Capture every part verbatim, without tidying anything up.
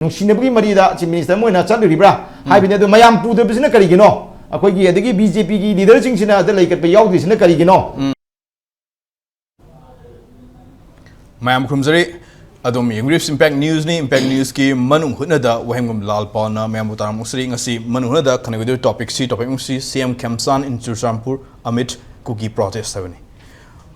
ꯅꯨꯡꯁꯤꯅꯕꯒꯤ ꯃꯔꯤꯗ chief minister ꯑꯃ ꯑꯣꯏꯅ ꯆꯠꯂꯨꯔꯤꯕ꯭ꯔꯥ ꯍꯥꯏꯕꯅꯤ꯫ ꯑꯗꯨ ꯃꯌꯥꯝ ꯄꯨꯗꯕꯁꯤꯅ ꯀꯔꯤꯒꯤꯅꯣ? ꯑꯩꯈꯣꯏꯒꯤ ꯑꯗꯒꯤ ꯕꯤ ꯖꯦ ꯄꯤꯒꯤ ꯂꯤꯗꯔꯁꯤꯡꯁꯤꯅ ꯑꯗ ꯂꯩꯈꯠꯄ ꯌꯥꯎꯗ꯭ꯔꯤꯁꯤꯅ ꯀꯔꯤꯒꯤꯅꯣ? ꯃꯌꯥꯝ ꯈꯨꯔꯨꯝꯖꯔꯤ꯫ ꯑꯗꯣꯝ ꯌꯦꯡꯕꯤꯔꯤꯕꯁꯤ ꯏꯝꯄꯦꯛ ꯅ꯭ꯌꯨꯁꯅꯤ꯫ ꯏꯝꯄꯦꯛ ꯅ꯭ꯌꯨꯁꯀꯤ ꯃꯅꯨꯡ ꯍꯨꯠꯅꯗ ꯋꯥꯍꯦꯡꯕꯝ ꯂꯥꯜ ꯄꯥꯎꯅ ꯃꯌꯥꯝꯕꯨ ꯇꯥꯔꯝꯃꯨꯛꯁꯤꯔꯤ꯫ ꯉꯁꯤ ꯃꯅꯨꯡ ꯍꯨꯠꯅꯗ ꯈꯟꯅꯒꯗꯧꯔꯤꯕ ꯇꯣꯄꯤꯛꯁꯤ, ꯇꯣꯄꯤꯛ ꯑꯃꯁꯤ C M Khemchand in Churachandpur amid Kuki protest ꯍꯥꯏꯕꯅꯤ꯫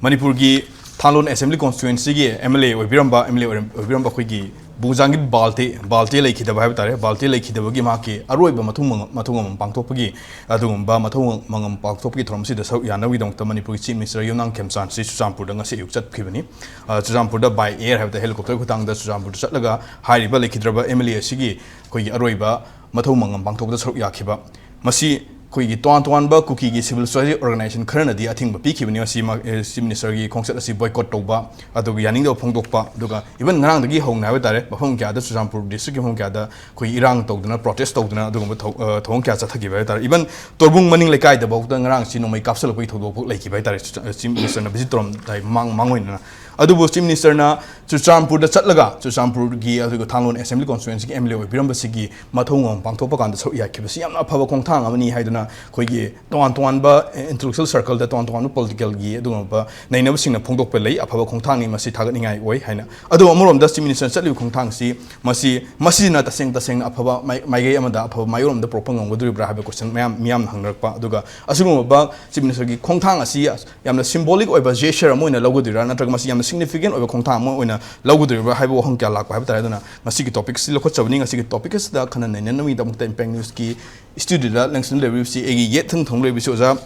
ꯃꯅꯤꯄꯨꯔꯒꯤ ꯊꯥꯡꯂꯣꯟ ꯑꯦꯁꯦꯝꯕ꯭ꯂꯤ ꯀꯣꯟꯁꯇꯤꯇ꯭ꯋꯦꯟꯁꯤꯒꯤ ꯑꯦꯝ ꯑꯦꯜ ꯑꯦ ꯑꯣꯏꯕꯤꯔꯝꯕ, ꯑꯦꯝ ꯑꯦꯜ ꯑꯦ ꯑꯣꯏꯕꯤꯔꯝꯕ ꯑꯩꯈꯣꯏꯒꯤ ꯕꯨꯡꯖꯥꯡꯒꯤꯠ ꯕꯥꯜꯇꯦ, ꯕꯥꯜꯇꯦ ꯂꯩꯈꯤꯗꯕ ꯍꯥꯏꯕ ꯇꯥꯔꯦ, ꯕꯥꯜꯇꯦ ꯂꯩꯈꯤꯗꯕꯒꯤ ꯃꯍꯥꯛꯀꯤ ꯑꯔꯣꯏꯕ ꯃꯊꯧ ꯃꯉꯝ, ꯃꯊꯧ ꯃꯉꯝ ꯄꯥꯡꯊꯣꯛꯄꯒꯤ, ꯑꯗꯨꯒꯨꯝꯕ ꯃꯊꯧ ꯃꯉꯝ ꯄꯥꯡꯊꯣꯛꯄꯒꯤ ꯊꯧꯔꯝ ꯑꯁꯤꯗ ꯁꯔꯨꯛ ꯌꯥꯅꯕꯒꯤꯗꯃꯛꯇ ꯃꯅꯤꯄꯨꯔꯒꯤ ꯆꯤꯐ ꯃꯤꯅꯤꯁꯇꯔ ꯌꯨꯝꯅꯥꯝ ꯈꯦꯝꯆꯥꯟꯁꯤ ꯆꯨꯔꯆꯥꯟꯄꯨꯔꯗ ꯉꯁꯤ ꯑꯌꯨꯛ ꯆꯠꯈꯤꯕꯅꯤ꯫ ꯑ, ꯆꯨꯔꯆꯥꯟꯄꯨꯔꯗ by air ꯍꯥꯏꯕꯗ helicopter ꯈꯨꯊꯥꯡꯗ ꯆꯨꯔꯆꯥꯟꯄꯨꯔꯗ ꯆꯠꯂꯒ ꯍꯥꯏꯔꯤꯕ ꯂꯩꯈꯤꯗ꯭ꯔꯕ ꯑꯦꯝ ꯑꯦꯜ ꯑꯦ ꯑꯁꯤꯒꯤ ꯑꯩꯈꯣꯏꯒꯤ ꯑꯔꯣꯏꯕ ꯃꯊꯧ ꯃꯉꯝ ꯄꯥꯡꯊꯣꯛꯄꯗ ꯁꯔꯨꯛ ꯌꯥꯈꯤꯕ꯫ ꯃꯁꯤ ꯑꯩꯈꯣꯏꯒꯤ ꯇꯣꯉꯥꯟ ꯇꯣꯉꯥꯟꯕ ꯀꯨꯀꯤꯒꯤ civil society organization ꯈꯔꯅꯗꯤ ꯑꯊꯤꯡꯕ ꯄꯤꯈꯤꯕꯅꯤ꯫ ꯃꯁꯤ ꯃ-, ꯑꯦ, ꯆꯤꯐ ꯃꯤꯅꯤꯁꯇꯔꯒꯤ ꯈꯣꯡꯆꯠ ꯑꯁꯤ boycott ꯇꯧꯕ, ꯑꯗꯨꯒ ꯌꯥꯅꯤꯡꯗꯕ ꯐꯣꯡꯗꯣꯛꯄ, ꯑꯗꯨꯒ even ꯉꯔꯥꯡꯗꯒꯤ ꯍꯧꯅ ꯍꯥꯏꯕ ꯇꯥꯔꯦ, ꯃꯐꯝ ꯀꯌꯥꯗ ꯆꯨꯔꯆꯥꯟꯄꯨꯔ ꯗꯤꯁꯇ꯭ꯔꯤꯛꯀꯤ ꯃꯐꯝ ꯀꯌꯥꯗ ꯑꯩꯈꯣꯏ ꯏꯔꯥꯡ ꯇꯧꯗꯅ, protest ꯇꯧꯗꯅ ꯑꯗꯨꯒꯨꯝꯕ ꯊꯧ-, ꯑ, ꯊꯧꯑꯣꯡ ꯀꯌꯥ ꯆꯠꯊꯈꯤꯕ ꯍꯥꯏꯕ ꯇꯥꯔꯦ꯫ Even ꯇꯣꯔꯕꯨꯡ ꯃꯅꯤꯡ ꯂꯩꯀꯥꯏꯗꯐꯥꯎꯗ ꯉꯔꯥꯡꯁꯤ ꯅꯣꯡꯃꯩ ꯀꯥꯞꯁꯤꯜꯂꯛꯄꯒꯤ ꯊꯧꯗꯣꯛ ꯐꯥꯎ ꯂꯩꯈꯤꯕ ꯍꯥꯏꯕ ꯇꯥꯔꯦ, ꯆꯤꯐ ꯃꯤꯅꯤꯁꯇꯔꯅ visit ꯇꯧꯔꯝꯗꯥꯏ ꯃꯃꯥꯡ, ꯃꯃꯥꯡ ꯑꯣꯏꯅ꯫ ꯑꯗꯨꯕꯨ ꯆꯤꯐ ꯃꯤꯅꯤꯁꯇꯔꯅ ꯆꯨꯔꯆꯥꯟꯄꯨꯔꯗ ꯆꯠꯂꯒ ꯆꯨꯔꯆꯥꯟꯄꯨꯔꯒꯤ ꯑꯗꯨꯒ ꯊꯥꯡꯂꯣꯟ ꯑꯦꯁꯦꯝꯕ꯭ꯂꯤ ꯀꯣꯟꯁꯇꯤꯇ꯭ꯋꯦꯟꯁꯤꯒꯤ ꯑꯦꯝ ꯑꯦꯜ ꯑꯦ ꯑꯣꯏꯕꯤꯔꯝꯕꯁꯤꯒꯤ ꯃꯊꯧ ꯃꯉꯝ ꯄꯥꯡꯊꯣꯛꯄ ꯀꯥꯟꯗ ꯁꯔꯨꯛ ꯌꯥꯈꯤꯕꯁꯤ ꯌꯥꯝꯅ ꯑꯐꯕ ꯈꯣꯡꯊꯥꯡ ꯑꯃꯅꯤ ꯍꯥꯏꯗꯨꯅ ꯑꯩꯈꯣꯏꯒꯤ ꯇꯣꯉꯥꯟ ꯇꯣꯉꯥꯟꯕ intellectual circleꯗ ꯇꯣꯉꯥꯟ ꯇꯣꯉꯥꯟꯕ politicalꯒꯤ ꯑꯗꯨꯒꯨꯝꯂꯕ ꯅꯩꯅꯕꯁꯤꯡꯅ ꯐꯣꯡꯗꯣꯛꯄ ꯂꯩ꯫ ꯑꯐꯕ ꯈꯣꯡꯊꯥꯡꯅꯤ, ꯃꯁꯤ ꯊꯥꯒꯠꯅꯤꯡꯉꯥꯏ ꯑꯣꯏ ꯍꯥꯏꯅ꯫ ꯑꯗꯨꯕꯨ ꯑꯃꯔꯣꯝꯗ ꯆꯤꯐ ꯃꯤꯅꯤꯁꯇꯔꯅ ꯆꯠꯂꯤꯕ ꯈꯣꯡꯊꯥꯡꯁꯤ, ꯃꯁꯤ, ꯃꯁꯤꯅ ꯇꯁꯦꯡ ꯇꯁꯦꯡꯅ ꯑꯐꯕ ꯃꯥꯏ-, ꯃꯥꯏꯀꯩ ꯑꯃꯗ ꯑꯐꯕ ꯃꯥꯏꯀꯩꯔꯣꯝꯗ ꯄꯨꯔꯛꯄ ꯉꯝꯒꯗꯧꯔꯤꯕ꯭ꯔꯥ ꯍꯥꯏꯕ question ꯃꯌꯥꯝ, ꯃꯤꯌꯥꯝꯅ ꯍꯪꯅꯔꯛꯄ꯫ ꯑꯗꯨꯒ ꯑꯁꯤꯒꯨꯝꯂꯕ ꯆꯤꯐ ꯃꯤꯅꯤꯁꯇꯔꯒꯤ ꯈꯣꯡꯊꯥꯡ ꯑꯁꯤ ꯌꯥꯝꯅ symbolic ꯑꯣꯏꯕ gesture ꯑꯃ ꯑꯣꯏꯅ ꯂꯧꯒꯗꯣꯏꯔꯥ, ꯅꯠꯇ꯭ꯔꯒ ꯃꯁꯤ ꯌꯥꯝꯅ significant ꯑꯣꯏꯕ ꯈꯣꯡꯊꯥꯡ ꯑꯃ ꯑꯣꯏꯅ ꯂꯧꯒꯗꯣꯏꯔꯤꯕ꯭ꯔꯥ ꯍꯥꯏꯕ ꯋꯥꯍꯪ ꯀꯌꯥ ꯂꯥꯛꯄ ꯍꯥꯏꯕ ꯇꯥꯔꯦ꯫ ꯑꯗꯨꯅ ꯉꯁꯤꯒꯤ topic ꯑꯁꯤ ꯂꯧꯈꯠꯆꯕꯅꯤ꯫ ꯉꯁꯤꯒꯤ topic ꯑꯁꯤꯗ ꯈꯟꯅ ꯅꯩꯅꯅꯕꯒꯤꯗꯃꯛꯇ ꯏꯝꯄꯦꯛ ꯅ꯭ꯌꯨꯁꯀꯤ studioꯗ ꯂꯦꯡꯁꯤꯟ ꯂꯩꯕꯤꯔꯤꯕꯁꯤ ꯑꯩꯒꯤ ꯌꯦꯠ ꯊꯪ ꯊꯪꯕ ꯂꯩꯕꯁꯤ ꯑꯣꯖꯥ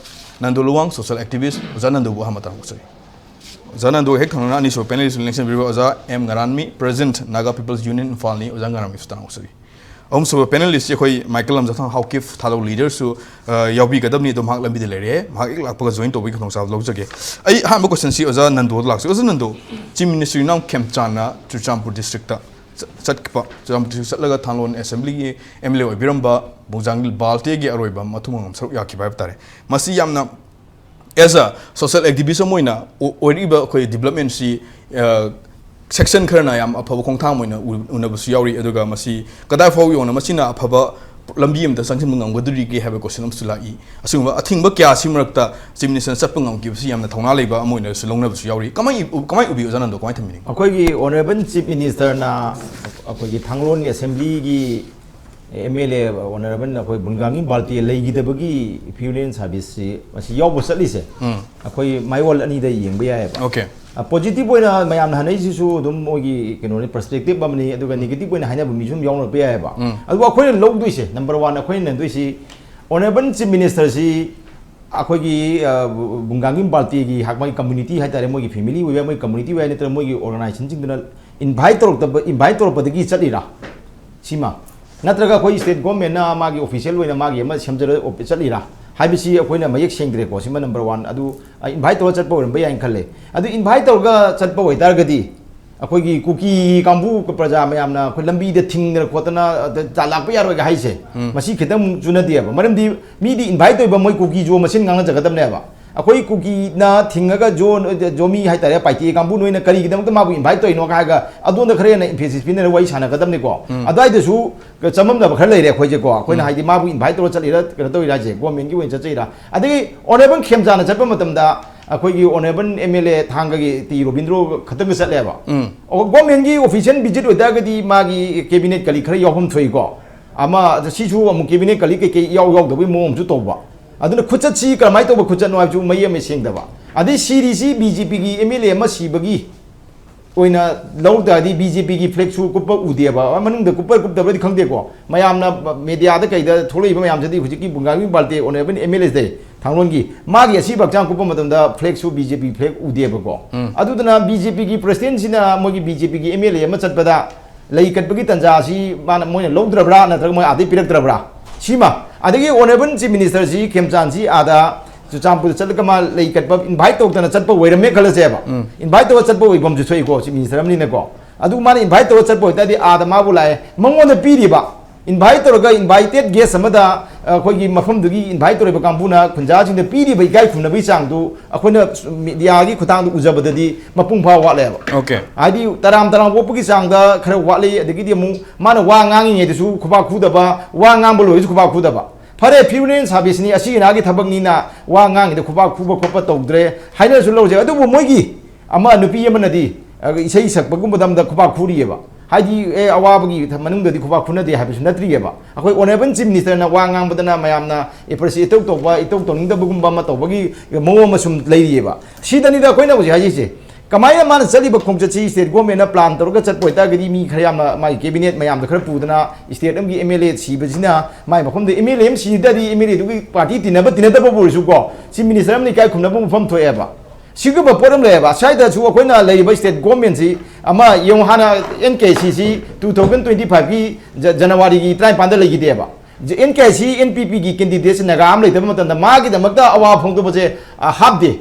ꯅꯟꯗꯨ ꯂꯨꯋꯥꯡ, social activist꯫ ꯑꯣꯖꯥ ꯅꯟꯗꯨꯕꯨ ꯑꯍꯥꯟꯕ ꯇꯥꯍꯧꯖꯔꯤ꯫ ꯑꯣꯖꯥ ꯅꯟꯗꯨ ꯍꯦꯛ ꯊꯪꯅꯅ ꯑꯅꯤꯁꯨꯕ panelist ꯂꯦꯡꯁꯤꯟꯕꯤꯔꯤꯕ ꯑꯣꯖꯥ M Ngaranmi, President Naga People's Union ꯏꯝꯐꯥꯜꯅꯤ꯫ ꯑꯣꯖꯥ ꯉꯔꯥꯟꯃꯤꯁꯨ ꯇꯥꯍꯧꯖꯔꯤ꯫ ꯑꯍꯨꯝꯁꯨꯕ panelistꯁꯤ ꯑꯩꯈꯣꯏ ꯃꯥꯏꯀꯦꯜ ꯂꯝꯖꯥꯊꯥꯡ ꯍꯥꯎꯀꯤꯞ, ꯊꯥꯗꯧ leaderꯁꯨ, ꯑ, ꯌꯥꯎꯕꯤꯒꯗꯕꯅꯤ꯫ ꯑꯗꯣ ꯃꯍꯥꯛ ꯂꯝꯕꯤꯗ ꯂꯩꯔꯦ, ꯃꯍꯥꯛ ꯍꯦꯛ ꯂꯥꯛꯄꯒ join ꯇꯧꯕꯒꯤ ꯈꯨꯗꯣꯡꯆꯥꯕ ꯂꯧꯖꯒꯦ꯫ ꯑꯩ ꯑꯍꯥꯟꯕ questionꯁꯤ ꯑꯣꯖꯥ ꯅꯟꯗꯨꯗ ꯂꯥꯛꯆꯒꯦ꯫ ꯑꯣꯖꯥ ꯅꯟꯗꯨ, Chief Minister ꯌꯨꯝꯅꯥꯝ ꯈꯦꯝꯆꯥꯟꯅ ꯆꯨꯔꯆꯥꯟꯄꯨꯔ districtꯇ ꯆ-, ꯆꯠꯄ, ꯆꯨꯔꯆꯥꯟꯄꯨꯔ district ꯆꯠꯂꯒ ꯊꯥꯡꯂꯣꯟ assemblyꯒꯤ M L A ꯑꯣꯏꯕꯤꯔꯝꯕ ꯕꯨꯡꯖꯥꯡꯒꯤꯜ ꯕꯥꯜꯇꯦꯒꯤ ꯑꯔꯣꯏꯕ ꯃꯊꯧ ꯃꯉꯝ ꯁꯔꯨꯛ ꯌꯥꯈꯤꯕ ꯍꯥꯏꯕ ꯇꯥꯔꯦ꯫ ꯃꯁꯤ ꯌꯥꯝꯅ as a social activist ꯑꯃ ꯑꯣꯏꯅ ꯑꯣ-, ꯑꯣꯏꯔꯛꯏꯕ ꯑꯩꯈꯣꯏ developmentꯁꯤ, ꯑ, ꯁꯦꯛꯁꯟ ꯈꯔꯅ ꯌꯥꯝ ꯑꯐꯕ ꯈꯣꯡꯊꯥꯡ ꯑꯣꯏꯅ ꯎ- ꯎꯅꯕꯁꯨ ꯌꯥꯎꯔꯤ꯫ ꯑꯗꯨꯒ ꯃꯁꯤ ꯀꯗꯥꯏ ꯐꯥꯎ ꯌꯧꯅ ꯃꯁꯤꯅ ꯑꯐꯕ ꯂꯝꯕꯤ ꯑꯃꯗ ꯆꯪꯁꯤꯟꯕ ꯉꯝꯒꯗꯣꯔꯤꯒꯦ ꯍꯥꯏꯕ ꯀꯣꯏꯁꯟ ꯑꯃꯁꯨ ꯂꯥꯛꯏ꯫ ꯑꯁꯤꯒꯨꯝꯕ ꯑꯊꯤꯡꯕ ꯀꯌꯥꯁꯤ ꯃꯔꯛꯇ ꯆꯤꯐ ꯃꯤꯅꯤꯁꯇꯔꯅ ꯆꯠꯄ ꯉꯝꯈꯤꯕꯁꯤ ꯌꯥꯝꯅ ꯊꯧꯅꯥ ꯂꯩꯕ ꯑꯃ ꯑꯣꯏꯅꯁꯨ ꯂꯧꯅꯕꯁꯨ ꯌꯥꯎꯔꯤ꯫ ꯀꯃꯥꯏ ꯎ- ꯀꯃꯥꯏ ꯎꯕꯤ, ꯑꯣꯖꯥ ꯅꯟꯗꯣ? ꯀꯃꯥꯏ ꯊꯝꯕꯤꯅꯤꯡꯕ? ꯑꯩꯈꯣꯏꯒꯤ ꯑꯣꯅꯔꯦꯕꯜ ꯆꯤꯐ ꯃꯤꯅꯤꯁꯇꯔꯅ ꯑꯩꯈꯣꯏꯒꯤ ꯊꯥꯡꯒꯣꯜꯒꯤ ꯑꯦꯁꯦꯝꯕ꯭ꯂꯤꯒꯤ ꯑꯦꯝ ꯑꯦꯜ ꯑꯦ ꯑꯣꯅꯔꯦꯕꯜ ꯑꯩꯈꯣꯏ ꯕꯨꯡꯒꯥꯡꯒꯤꯝ ꯕꯥꯜꯇꯦ ꯂꯩꯈꯤꯗꯕꯒꯤ ꯐ꯭ꯌꯨꯅꯦꯔꯦꯜ ꯁꯥꯔꯚꯤꯁꯁꯤ ꯃꯁꯤ ꯌꯥꯎꯕ ꯆꯠꯂꯤꯁꯦ, ꯎꯝ꯫ ꯑꯩꯈꯣꯏ ꯃꯥꯏꯑꯣꯟ ꯑꯅꯤꯗ ꯌꯦꯡꯕ ꯌꯥꯏꯑꯕ꯫ ꯑꯣꯀꯦ꯫ ꯄꯣꯖꯤꯇꯤꯚ ꯑꯣꯏꯅ ꯃꯌꯥꯝꯅ ꯍꯥꯏꯅꯔꯤꯁꯤꯁꯨ ꯑꯗꯨꯝ ꯃꯣꯏꯒꯤ ꯀꯩꯅꯣꯅꯤ, ꯄꯔꯁꯄꯦꯛꯇꯤꯚ ꯑꯃꯅꯤ, ꯑꯗꯨꯒ ꯅꯦꯒꯦꯇꯤꯚ ꯑꯣꯏꯅ ꯍꯥꯏꯅꯕ ꯃꯤꯁꯨ ꯑꯗꯨꯝ ꯌꯥꯎꯅꯔꯛꯄ ꯌꯥꯏꯑꯕ꯫ ꯎꯝ꯫ ꯑꯗꯨꯕꯨ ꯑꯩꯈꯣꯏꯅ ꯂꯧꯗꯣꯏꯁꯦ, ꯅꯝꯕꯔ ꯋꯥꯟ, ꯑꯩꯈꯣꯏꯅ ꯅꯟꯗꯣꯏꯁꯤ ꯑꯣꯅꯔꯦꯕꯜ ꯆꯤꯐ ꯃꯤꯅꯤꯁꯇꯔꯁꯤ ꯑꯩꯈꯣꯏꯒꯤ, ꯑ, ꯕꯨꯡꯒꯥꯡꯒꯤꯝ ꯕꯥꯜꯇꯦꯒꯤ ꯍꯥꯛ-, ꯃꯣꯏ ꯀꯝꯃꯨꯅꯤꯇꯤ ꯍꯥꯏꯇꯥꯔꯦ, ꯃꯣꯏꯒꯤ ꯐꯦꯃꯤꯂꯤ ꯑꯣꯏꯕ, ꯃꯣꯏ ꯀꯝꯃꯨꯅꯤꯇꯤ ꯑꯣꯏꯕ ꯅꯠꯇ꯭ꯔꯒ ꯃꯣꯏꯒꯤ ꯑꯣꯔꯒꯅꯥꯏꯖꯦꯁꯟꯁꯤꯡꯗꯨꯅ ꯏꯟꯚꯥꯏꯠ ꯇꯧꯔꯛꯇꯕ, ꯏꯟꯚꯥꯏꯠ ꯇꯧꯔꯛꯄꯗꯒꯤ ꯆꯠꯂꯤꯔꯥ? ꯁꯤꯃ ꯅꯠꯇ꯭ꯔꯒ ꯑꯩꯈꯣꯏ ꯁ꯭ꯇꯦꯠ ꯒꯣꯔꯃꯦꯟꯅ ꯃꯥꯒꯤ ꯑꯣꯐꯤꯁꯤꯌꯦꯜ ꯑꯣꯏꯅ ꯃꯥꯒꯤ ꯑꯃ ꯁꯦꯝꯖꯔ ꯑꯣꯄ-, ꯆꯠꯂꯤꯔꯥ ꯍꯥꯏꯕꯁꯤ ꯑꯩꯈꯣꯏꯅ ꯃꯌꯦꯛ ꯁꯦꯡꯗ꯭ꯔꯦꯀꯣ꯫ ꯁꯤꯃ ꯅꯝꯕꯔ ꯋꯥꯟ꯫ ꯑꯗꯨ, ꯑ, ꯏꯟꯚꯥꯏꯠ ꯇꯧꯔꯒ ꯆꯠꯄ ꯑꯣꯏꯔꯝꯕ ꯌꯥꯏꯅ ꯈꯜꯂꯦ꯫ ꯑꯗꯨ ꯏꯟꯚꯥꯏꯠ ꯇꯧꯔꯒ ꯆꯠꯄ ꯑꯣꯏꯇꯥꯔꯒꯗꯤ ꯑꯩꯈꯣꯏꯒꯤ ꯀꯨꯀꯤ ꯀꯥꯡꯕꯨ ꯄ꯭ꯔꯖꯥ ꯃꯌꯥꯝꯅ ꯑꯩꯈꯣꯏ ꯂꯝꯕꯤꯗ ꯊꯤꯡꯗꯅ ꯈꯣꯠꯇꯅ, ꯑ, ꯆꯥ ꯂꯥꯛꯄ ꯌꯥꯔꯣꯏꯒ ꯍꯥꯏꯁꯦ, ꯎꯝ꯫ ꯃꯁꯤ ꯈꯤꯇꯪ ꯆꯨꯅꯗꯦꯕ꯫ ꯃꯔꯝꯗꯤ ꯃꯤꯗꯤ ꯏꯟꯚꯥꯏꯠ ꯇꯧꯔꯤꯕ ꯃꯣꯏ ꯀꯨꯀꯤ ꯖꯣ ꯃꯁꯦꯟ ꯉꯥꯡꯅꯖꯒꯗꯕꯅꯦꯕ꯫ ꯑꯩꯈꯣꯏ ꯀꯨꯀꯤꯅ ꯊꯤꯡꯉꯒ ꯖꯣ, ꯖꯣꯃꯤ ꯍꯥꯏꯇꯥꯔꯦ, ꯄꯥꯏꯇꯦ ꯀꯥꯡꯕꯨ ꯅꯣꯏꯅ ꯀꯔꯤꯒꯤꯗꯃꯛꯇ ꯃꯥꯕꯨ ꯏꯟꯚꯥꯏꯠ ꯇꯧꯔꯤꯅꯣ ꯍꯥꯏꯔꯒ ꯑꯗꯣꯝꯗ ꯈꯔ ꯍꯦꯟꯅ ꯏꯝꯐꯦꯁꯤꯁ ꯄꯤꯅꯔꯒ ꯋꯥꯔꯤ ꯁꯥꯟꯅꯒꯗꯕꯅꯤꯀꯣ꯫ ꯎꯝ꯫ ꯑꯗꯨꯋꯥꯏꯗꯁꯨ ꯆꯃꯝꯅꯕ ꯈꯔ ꯂꯩꯔꯦ ꯑꯩꯈꯣꯏꯁꯦꯀꯣ꯫ ꯑꯩꯈꯣꯏꯅ ꯎꯝ꯫ ꯍꯥꯏꯗꯤ ꯃꯥꯕꯨ ꯏꯟꯚꯥꯏꯠ ꯇꯧꯔ ꯆꯠꯂꯤꯔꯥ, ꯀꯩꯅꯣ ꯇꯧꯔꯤꯔꯥ ꯍꯥꯏꯁꯦ, ꯒꯣꯔꯃꯦꯟꯒꯤ ꯑꯣꯏꯅ ꯆꯠꯆꯩꯔꯥ? ꯑꯗꯒꯤ ꯑꯣꯅꯔꯦꯕꯜ ꯈꯦꯝꯆꯥꯅ ꯆꯠꯄ ꯃꯇꯝꯗ ꯑꯩꯈꯣꯏꯒꯤ ꯑꯣꯅꯔꯦꯕꯜ ꯑꯦꯝ ꯑꯦꯜ ꯑꯦ ꯊꯥꯡꯒꯒꯤ ꯇꯤ ꯔꯣꯕꯤꯟꯗ꯭ꯔꯣ ꯈꯛꯇꯪꯒ ꯆꯠꯂꯦꯕ꯫ ꯎꯝ꯫ ꯑꯣ, ꯒꯣꯔꯃꯦꯟꯒꯤ ꯑꯣꯐꯤꯁꯤꯌꯦꯜ ꯚꯤꯖꯤꯠ ꯑꯣꯏꯇꯥꯔꯒꯗꯤ ꯃꯥꯒꯤ ꯀꯦꯕꯤꯅꯦꯠ ꯀꯂꯤꯛ ꯈꯔ ꯌꯥꯎꯐꯝ ꯊꯣꯛꯏꯀꯣ꯫ ꯑꯃ, ꯑꯗ ꯁꯤꯁꯨ ꯑꯃꯨꯛ ꯀꯦꯕꯤꯅꯦꯠ ꯀꯂꯤꯛ ꯀꯩꯀꯩ ꯌꯥꯎ ꯌꯥꯎꯗꯕꯒꯤ ꯃꯑꯣꯡ ꯑꯃꯁꯨ ꯇꯧꯕ꯫ ꯑꯗꯨꯅ ꯈꯨꯆꯠꯁꯤ ꯀꯔꯝꯍꯥꯏꯅ ꯇꯧꯕ ꯈꯨꯆꯠꯅꯣ ꯍꯥꯏꯕꯁꯨ ꯃꯌꯦꯛ ꯑꯃ ꯁꯦꯡꯗꯕ꯫ ꯑꯗꯩ ꯁꯤꯔꯤꯁꯤ ꯕꯤ ꯖꯦ ꯄꯤꯒꯤ ꯑꯦꯝ ꯑꯦꯜ ꯑꯦ ꯑꯃ ꯁꯤꯕꯒꯤ ꯑꯣꯏꯅ ꯂꯧ ꯇꯥꯔꯗꯤ ꯕꯤ ꯖꯦ ꯄꯤꯒꯤ ꯐ꯭ꯂꯦꯛꯁꯨ ꯀꯨꯞꯄ ꯎꯗꯦꯕ꯫ ꯃꯅꯨꯡꯗ ꯀꯨꯞꯄ ꯀꯨꯞꯇꯕ꯭ꯔꯗꯤ ꯈꯪꯗꯦꯀꯣ, ꯃꯌꯥꯝꯅ ꯃꯦꯗꯤꯌꯥꯗ ꯀꯩꯗ ꯊꯣꯛꯂꯛꯏꯕ ꯃꯌꯥꯝꯁꯤꯗꯤ ꯍꯧꯖꯤꯛꯀꯤ ꯕꯨꯡꯒꯥꯡꯒꯤꯝ ꯕꯥꯜꯇꯦ ꯑꯣꯅꯔꯦꯕꯜ ꯑꯦꯝ ꯑꯦꯜ ꯑꯦꯁꯦ ꯊꯥꯡꯒꯣꯜꯒꯤ, ꯃꯥꯒꯤ ꯑꯁꯤꯕ ꯍꯛꯆꯥꯡ ꯀꯨꯞꯄ ꯃꯇꯝꯗ ꯐ꯭ꯂꯦꯛꯁꯨ ꯕꯤ ꯖꯦ ꯄꯤ ꯐ꯭ꯂꯦꯛ ꯎꯗꯦꯕꯀꯣ꯫ ꯎꯝ꯫ ꯑꯗꯨꯗꯨꯅ ꯕꯤ ꯖꯦ ꯄꯤꯒꯤ ꯄ꯭ꯔꯁꯤꯗꯦꯟꯁꯤꯅ ꯃꯣꯏꯒꯤ ꯕꯤ ꯖꯦ ꯄꯤꯒꯤ ꯑꯦꯝ ꯑꯦꯜ ꯑꯦ ꯑꯃ ꯆꯠꯄꯗ ꯂꯩ ꯀꯠꯄꯒꯤ ꯇꯟꯖꯥꯁꯤ ꯃꯥꯅ, ꯃꯣꯏꯅ ꯂꯧꯗ꯭ꯔꯕ꯭ꯔꯥ ꯅꯠꯇ꯭ꯔꯒ ꯃꯣꯏ ꯑꯥꯗꯩ ꯄꯤꯔꯛꯇ꯭ꯔꯕ꯭ꯔꯥ? ꯁꯤꯃ꯫ ꯑꯗꯒꯤ ꯑꯣꯅꯔꯦꯕꯜ ꯆꯤꯐ ꯃꯤꯅꯤꯁꯇꯔꯁꯤ ꯈꯦꯝꯆꯥꯟꯁꯤ ꯑꯥꯗ ꯆꯨꯔꯆꯥꯟꯄꯨꯔꯗ ꯆꯠꯂꯒ ꯃꯥ ꯂꯩ ꯀꯠꯄ ꯏꯟꯚꯥꯏꯠ ꯇꯧꯗꯅ ꯆꯠꯄ ꯑꯣꯏꯔꯝꯃꯦ ꯈꯜꯂꯁꯦꯕ꯫ ꯎꯝ꯫ ꯏꯟꯚꯥꯏꯠ ꯇꯧꯔ ꯆꯠꯄ ꯑꯣꯏꯐꯝꯁꯨ ꯊꯣꯛꯏꯀꯣ, ꯆꯤꯐ ꯃꯤꯅꯤꯁꯇꯔ ꯑꯃꯅꯤꯅꯀꯣ꯫ ꯑꯗꯨ ꯃꯥꯅ ꯏꯟꯚꯥꯏꯠ ꯇꯧꯔ ꯆꯠꯄ ꯑꯣꯏꯇꯥꯔꯗꯤ ꯑꯥꯗ ꯃꯥꯕꯨ ꯂꯥꯛꯑꯦ, ꯃꯉꯣꯟꯗ ꯄꯤꯔꯤꯕ, ꯏꯟꯚꯥꯏꯠ ꯇꯧꯔꯒ ꯏꯟꯚꯥꯏꯇꯦꯠ ꯒꯦꯁ ꯑꯃꯗ, ꯑꯩꯈꯣꯏꯒꯤ ꯃꯐꯝꯗꯨꯒꯤ ꯏꯟꯚꯥꯏꯠ ꯇꯧꯔꯤꯕ ꯀꯥꯡꯕꯨꯅ ꯈꯨꯟꯖꯥꯁꯤꯡꯗ ꯄꯤꯔꯤꯕ ꯏꯀꯥꯏ ꯈꯨꯝꯅꯕꯒꯤ ꯆꯥꯡꯗꯨ ꯑꯩꯈꯣꯏꯅ ꯃꯤꯗꯤꯌꯥꯒꯤ ꯈꯨꯊꯥꯡꯗ ꯎꯖꯕꯗꯗꯤ ꯃꯄꯨꯡ ꯐꯥꯕ ꯋꯥꯠꯂꯦꯕ꯫ ꯑꯣꯀꯦ꯫ ꯍꯥꯏꯗꯤ ꯇꯔꯥꯝ ꯇꯔꯥꯝ ꯑꯣꯛꯄꯒꯤ ꯆꯥꯡꯗ ꯈꯔ ꯋꯥꯠꯂꯤ꯫ ꯑꯗꯒꯤꯗꯤ ꯑꯃꯨꯛ ꯃꯥꯅ ꯋꯥ ꯉꯥꯡꯉꯤꯉꯩꯗꯁꯨ ꯈꯨꯕꯥꯛ ꯈꯨꯗꯕ, ꯋꯥ ꯉꯥꯡꯕ ꯂꯣꯏꯔꯁꯨ ꯈꯨꯕꯥꯛ ꯈꯨꯗꯕ꯫ ꯐꯔꯦ, ꯐꯤꯌꯨꯅꯦꯜ ꯁꯥꯔꯚꯤꯁꯅꯤ, ꯑꯁꯤꯒꯤ ꯅꯥꯒꯤ ꯊꯕꯛꯅꯤꯅ ꯋꯥ ꯉꯥꯡꯉꯤꯗ ꯈꯨꯕꯥꯛ ꯈꯨꯕ ꯈꯣꯠꯄ ꯇꯧꯗ꯭ꯔꯦ ꯍꯥꯏꯅꯔꯁꯨ ꯂꯧꯖꯩ꯫ ꯑꯗꯨꯕꯨ ꯃꯣꯏꯒꯤ ꯑꯃ ꯅꯨꯄꯤ ꯑꯃꯅꯗꯤ, ꯑ, ꯏꯁꯩ ꯁꯛꯄꯒꯨꯝꯕꯗ ꯑꯃꯗ ꯈꯨꯕꯥꯛ ꯈꯨꯔꯤꯑꯕ꯫ ꯍꯥꯏꯗꯤ, ꯑꯦ, ꯑꯋꯥꯕꯒꯤ ꯃꯅꯨꯡꯗꯗꯤ ꯈꯨꯕꯥꯛ ꯈꯨꯅꯗꯦ ꯍꯥꯏꯕꯁꯨ ꯅꯠꯇ꯭ꯔꯤꯑꯕ꯫ ꯑꯩꯈꯣꯏ ꯑꯣꯅꯔꯦꯕꯜ ꯆꯤꯐ ꯃꯤꯅꯤꯁꯇꯔꯅ ꯋꯥ ꯉꯥꯡꯕꯗꯅ ꯃꯌꯥꯝꯅ ꯑꯦꯄ꯭ꯔꯤꯁꯤꯌꯦꯠ ꯏꯇꯧ ꯇꯧꯕ, ꯏꯇꯧ ꯇꯧꯅꯤꯡꯗꯕꯒꯨꯝꯕ ꯑꯃ ꯇꯧꯕꯒꯤ ꯃꯑꯣꯡ ꯑꯃ ꯁꯨꯝ ꯂꯩꯔꯤꯑꯕ꯫ ꯁꯤꯗꯅꯤꯗ ꯑꯩꯈꯣꯏꯅ ꯍꯧꯖꯤꯛ ꯍꯥꯏꯖꯩꯁꯦ꯫ ꯀꯃꯥꯏꯅ ꯃꯥꯅ ꯆꯠꯂꯤꯕ ꯈꯣꯡꯆꯠꯁꯤ ꯁ꯭ꯇꯦꯠ ꯒꯣꯔꯃꯦꯟꯅ ꯄ꯭ꯂꯥꯟ ꯇꯧꯔꯒ ꯆꯠꯄ ꯑꯣꯏꯇꯥꯔꯒꯗꯤ ꯃꯤ ꯈꯔ ꯌꯥꯝꯅ ꯃꯥꯒꯤ ꯀꯦꯕꯤꯅꯦꯠ ꯃꯌꯥꯝꯗꯣ ꯈꯔ ꯄꯨꯗꯅ ꯁ꯭ꯇꯦꯠ ꯑꯃꯒꯤ ꯑꯦꯝ ꯑꯦꯜ ꯑꯦ ꯁꯤꯕꯁꯤꯅ ꯃꯥꯏ ꯃꯐꯝꯗ ꯑꯦꯝ ꯑꯦꯜ ꯑꯦ ꯑꯃ ꯁꯤꯗꯗꯤ ꯑꯦꯝ ꯑꯦꯜ ꯑꯦꯗꯨꯒꯤ ꯄꯥꯔꯇꯤ ꯇꯤꯟꯅꯕ ꯇꯤꯟꯅꯗꯕꯕꯨ ꯑꯣꯏꯔꯁꯨꯀꯣ ꯆꯤꯐ ꯃꯤꯅꯤꯁꯇꯔ ꯑꯃꯅ ꯏꯀꯥꯏ ꯈꯨꯝꯅꯕ ꯃꯐꯝ ꯊꯣꯛꯑꯦꯕ꯫ ꯁꯤꯒꯨꯝꯕ ꯄꯣꯠ ꯑꯃ ꯂꯩꯌꯦꯕ꯫ ꯁ꯭ꯋꯥꯏꯗꯁꯨ ꯑꯩꯈꯣꯏꯅ ꯂꯩꯔꯤꯕ ꯁ꯭ꯇꯦꯠ ꯒꯣꯔꯃꯦꯟꯁꯤ ꯑꯃ ꯌꯦꯡꯉꯨ, ꯍꯥꯟꯅ ꯑꯦꯟ ꯀꯦ ꯁꯤꯁꯤ ꯇꯨ ꯊꯥꯎꯖꯟ ꯇ꯭ꯋꯦꯟꯇꯤ ꯐꯥꯏꯚꯀꯤ ꯖ-, ꯖꯅꯋꯥꯔꯤꯒꯤ ꯇꯔꯥꯅꯤꯄꯥꯟꯗ ꯂꯩꯈꯤꯗꯦꯕ꯫ And K C N P ꯄꯤꯒꯤ ꯀꯦꯟꯗꯤꯗꯦꯠꯁꯤ ꯅꯥꯒꯥ ꯑꯃ ꯂꯩꯇꯕ ꯃꯇꯝꯗ ꯃꯥꯒꯤꯗꯃꯛꯇ ꯑꯋꯥꯕ ꯐꯣꯡꯗꯣꯛꯄꯁꯦ, ꯑ, ꯍꯥꯐ ꯗꯦ,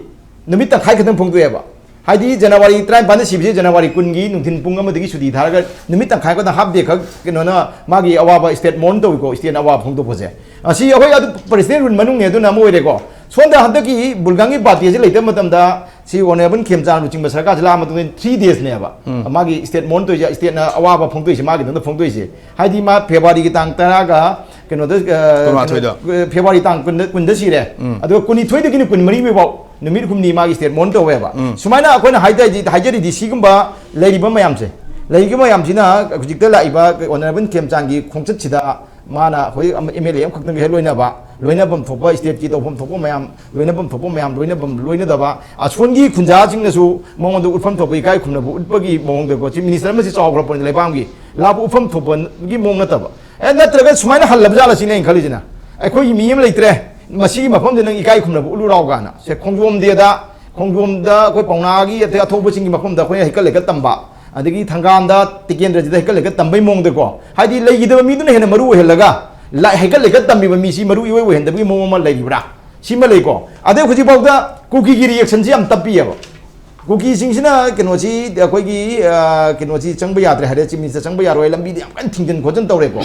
ꯅꯨꯃꯤꯠ ꯇꯪꯈꯥꯏ ꯈꯛꯇꯪ ꯐꯣꯡꯗꯣꯛꯑꯦꯕ꯫ ꯍꯥꯏꯗꯤ ꯖꯅꯋꯥꯔꯤ ꯇꯔꯥꯅꯤꯄꯥꯟꯗ ꯁꯤꯕꯁꯦ ꯖꯅꯋꯥꯔꯤ ꯀꯨꯟꯒꯤ ꯅꯨꯡꯊꯤꯟ ꯄꯨꯡ ꯑꯃꯗꯒꯤ ꯁꯨꯇꯤ ꯊꯥꯔꯒ ꯅꯨꯃꯤꯠ ꯇꯪꯈꯥꯏ ꯈꯛꯇꯪ, ꯍꯥꯐ ꯗꯦ ꯈꯛ, ꯀꯩꯅꯣꯅ ꯃꯥꯒꯤ ꯑꯋꯥꯕ ꯁ꯭ꯇꯦꯠ ꯃꯣꯔꯟ ꯇꯧꯏꯀꯣ, ꯁ꯭ꯇꯦꯠꯅ ꯑꯋꯥꯕ ꯐꯣꯡꯗꯣꯛꯄꯁꯦ꯫ ꯑꯁꯤ ꯑꯩꯈꯣꯏ ꯑꯗꯨ ꯄ꯭ꯔꯦꯁꯤꯗꯦꯟ ꯔꯨꯜ ꯃꯅꯨꯡꯅꯦ, ꯑꯗꯨꯅ ꯑꯃ ꯑꯣꯏꯔꯦꯀꯣ꯫ ꯁꯣꯝꯗ ꯍꯟꯗꯛꯀꯤ ꯕꯨꯜꯒꯥꯡꯒꯤ ꯄꯥꯔꯇꯤꯁꯦ ꯂꯩꯇꯕ ꯃꯇꯝꯗ ꯁꯤ ꯑꯣꯅꯔꯦꯕꯜ ꯈꯦꯝꯆꯥꯟ ꯂꯨꯆꯤꯡꯕ ꯁꯔꯀꯥꯔꯁꯦ ꯂꯥꯛꯑ ꯃꯇꯨꯡꯗ ꯊ꯭ꯔꯤ ꯗꯦꯖꯅꯦꯕ ꯃꯥꯒꯤ ꯁ꯭ꯇꯦꯠ ꯃꯣꯔꯟ ꯇꯧꯔꯤꯁꯦ, ꯁ꯭ꯇꯦꯠꯅ ꯑꯋꯥꯕ ꯐꯣꯡꯗꯣꯛꯏꯁꯦ, ꯃꯥꯒꯤꯗꯃꯛꯇ ꯐꯣꯡꯗꯣꯛꯏꯁꯦ꯫ ꯍꯥꯏꯗꯤ ꯃꯥ ꯐꯦꯕ꯭ꯔꯨꯋꯥꯔꯤꯒꯤ ꯇꯥꯡ ꯇꯔꯥꯒ ꯀꯩꯅꯣꯗ, ꯑ, ꯀꯨꯟꯃꯥꯊꯣꯏꯗ꯫ ꯀꯩꯅꯣ, ꯐꯦꯕ꯭ꯔꯨꯋꯥꯔꯤ ꯇꯥꯡ ꯀꯨꯟꯗ, ꯀꯨꯟꯗ ꯁꯤꯔꯦ꯫ ꯑꯗꯨꯒ ꯀꯨꯟꯅꯤꯊꯣꯏꯗꯒꯤꯅ ꯀꯨꯟꯃꯔꯤ ꯐꯥꯎ ꯅꯨꯃꯤꯠ ꯍꯨꯝꯅꯤ ꯃꯥꯒꯤ ꯁ꯭ꯇꯦꯠ ꯃꯣꯔꯟ ꯇꯧꯋꯦꯕ꯫ ꯁꯨꯃꯥꯏꯅ ꯑꯩꯈꯣꯏꯅ ꯍꯥꯏꯗꯤ, ꯍꯥꯏꯖꯔꯤꯗꯤ ꯁꯤꯒꯨꯝꯕ ꯂꯩꯔꯤꯕ ꯃꯌꯥꯝꯁꯦ, ꯂꯩꯔꯤꯕ ꯃꯌꯥꯝꯁꯤꯅ ꯍꯧꯖꯤꯛꯇ ꯂꯥꯛꯏꯕ ꯑꯣꯅꯔꯦꯕꯜ ꯈꯦꯝꯆꯥꯟꯒꯤ ꯈꯣꯡꯆꯠꯁꯤꯗ ꯃꯥꯅ ꯑꯩꯈꯣꯏ ꯑꯦꯝ ꯑꯦꯜ ꯑꯦ ꯑꯃꯈꯛꯇꯪꯒ ꯍꯦꯛ ꯂꯣꯏꯅꯕ, ꯂꯣꯏꯅꯐꯝ ꯊꯣꯛꯄ ꯁ꯭ꯇꯦꯠꯀꯤ ꯇꯧꯐꯝ ꯊꯣꯛꯄ ꯃꯌꯥꯝ, ꯂꯣꯏꯅꯐꯝ ꯊꯣꯛꯄ ꯃꯌꯥꯝ ꯂꯣꯏꯅꯐꯝ ꯂꯣꯏꯅꯗꯕ, ꯑꯁꯣꯟꯒꯤ ꯈꯨꯟꯖꯥꯁꯤꯡꯅꯁꯨ ꯃꯉꯣꯟꯗ ꯎꯠꯐꯝ ꯊꯣꯛꯄ ꯏꯀꯥꯏ ꯈꯨꯝꯅꯕ ꯎꯠꯄꯒꯤ ꯃꯑꯣꯡꯗꯀꯣ, ꯆꯤꯐ ꯃꯤꯅꯤꯁꯇꯔ ꯑꯃꯁꯤ ꯆꯥꯎꯈ꯭ꯔꯕꯅꯤ ꯂꯩꯕꯥꯛ ꯑꯃꯒꯤ, ꯂꯥꯛꯄ ꯎꯠꯐꯝ ꯊꯣꯛꯄꯒꯤ ꯃꯑꯣꯡ ꯅꯠꯇꯕ꯫ ꯑꯦ, ꯅꯠꯇ꯭ꯔꯒ ꯁꯨꯃꯥꯏꯅ ꯍꯜꯂꯕ ꯖꯥꯠꯂ ꯁꯤꯅꯦ ꯑꯩꯅ ꯈꯜꯂꯤꯁꯤꯅ꯫ ꯑꯩꯈꯣꯏꯒꯤ ꯃꯤ ꯑꯃ ꯂꯩꯇ꯭ꯔꯦ, ꯃꯁꯤꯒꯤ ꯃꯐꯝꯗ ꯅꯪ ꯏꯀꯥꯏ ꯈꯨꯝꯅꯕ ꯎꯠꯂꯨꯔꯥꯎ ꯀꯥꯏꯅ꯫ ꯁꯦ, ꯈꯣꯡꯖꯣꯝ ꯗꯦꯗ, ꯈꯣꯡꯖꯣꯝꯗ ꯑꯩꯈꯣꯏ ꯄꯥꯎꯅꯥꯒꯤ ꯑꯇꯩ ꯑꯊꯧꯕꯁꯤꯡꯒꯤ ꯃꯐꯝꯗ ꯑꯩꯈꯣꯏꯅ ꯍꯩꯀꯠ ꯂꯩꯀꯠ ꯇꯝꯕ, ꯑꯗꯒꯤ ꯊꯪꯒꯥꯝꯗ ꯇꯤꯀꯦꯟꯗ꯭ꯔꯖꯤꯗ ꯍꯩꯀꯠ ꯂꯩꯀꯠ ꯇꯝꯕꯩ ꯃꯑꯣꯡꯗꯀꯣ, ꯍꯥꯏꯗꯤ ꯂꯩꯈꯤꯗꯕ ꯃꯤꯗꯨꯅ ꯍꯦꯟꯅ ꯃꯔꯨ ꯑꯣꯏꯍꯜꯂꯒ ꯂꯥꯏ ꯍꯩꯀꯠ ꯂꯩꯀꯠ ꯇꯝꯃꯤꯕ ꯃꯤꯁꯤ ꯃꯔꯨ ꯏꯑꯣꯏ ꯑꯣꯏꯍꯟꯗꯕꯒꯤ ꯃꯑꯣꯡ ꯑꯃ ꯂꯩꯔꯤꯕ꯭ꯔꯥ? ꯁꯤꯃ ꯂꯩꯀꯣ꯫ ꯑꯗꯩ ꯍꯧꯖꯤꯛꯐꯥꯎꯗ ꯀꯨꯀꯤꯒꯤ ꯔꯤꯌꯦꯛꯁꯟꯁꯤ ꯌꯥꯝ ꯇꯞꯄꯤꯑꯕ꯫ ꯀꯨꯀꯤꯁꯤꯡꯁꯤꯅ ꯀꯩꯅꯣꯁꯤ, ꯑꯩꯈꯣꯏꯒꯤ, ꯑ, ꯀꯩꯅꯣꯁꯤ ꯆꯪꯕ ꯌꯥꯗ꯭ꯔꯦ ꯍꯥꯏꯔꯦ, ꯆꯤꯐ ꯃꯤꯅꯤꯁꯇꯔ ꯆꯪꯕ ꯌꯥꯔꯣꯏ, ꯂꯝꯕꯤꯗ ꯌꯥꯝ ꯀꯟꯅ ꯊꯤꯡꯖꯤꯟ ꯈꯣꯠꯆꯤꯟ ꯇꯧꯔꯦꯀꯣ꯫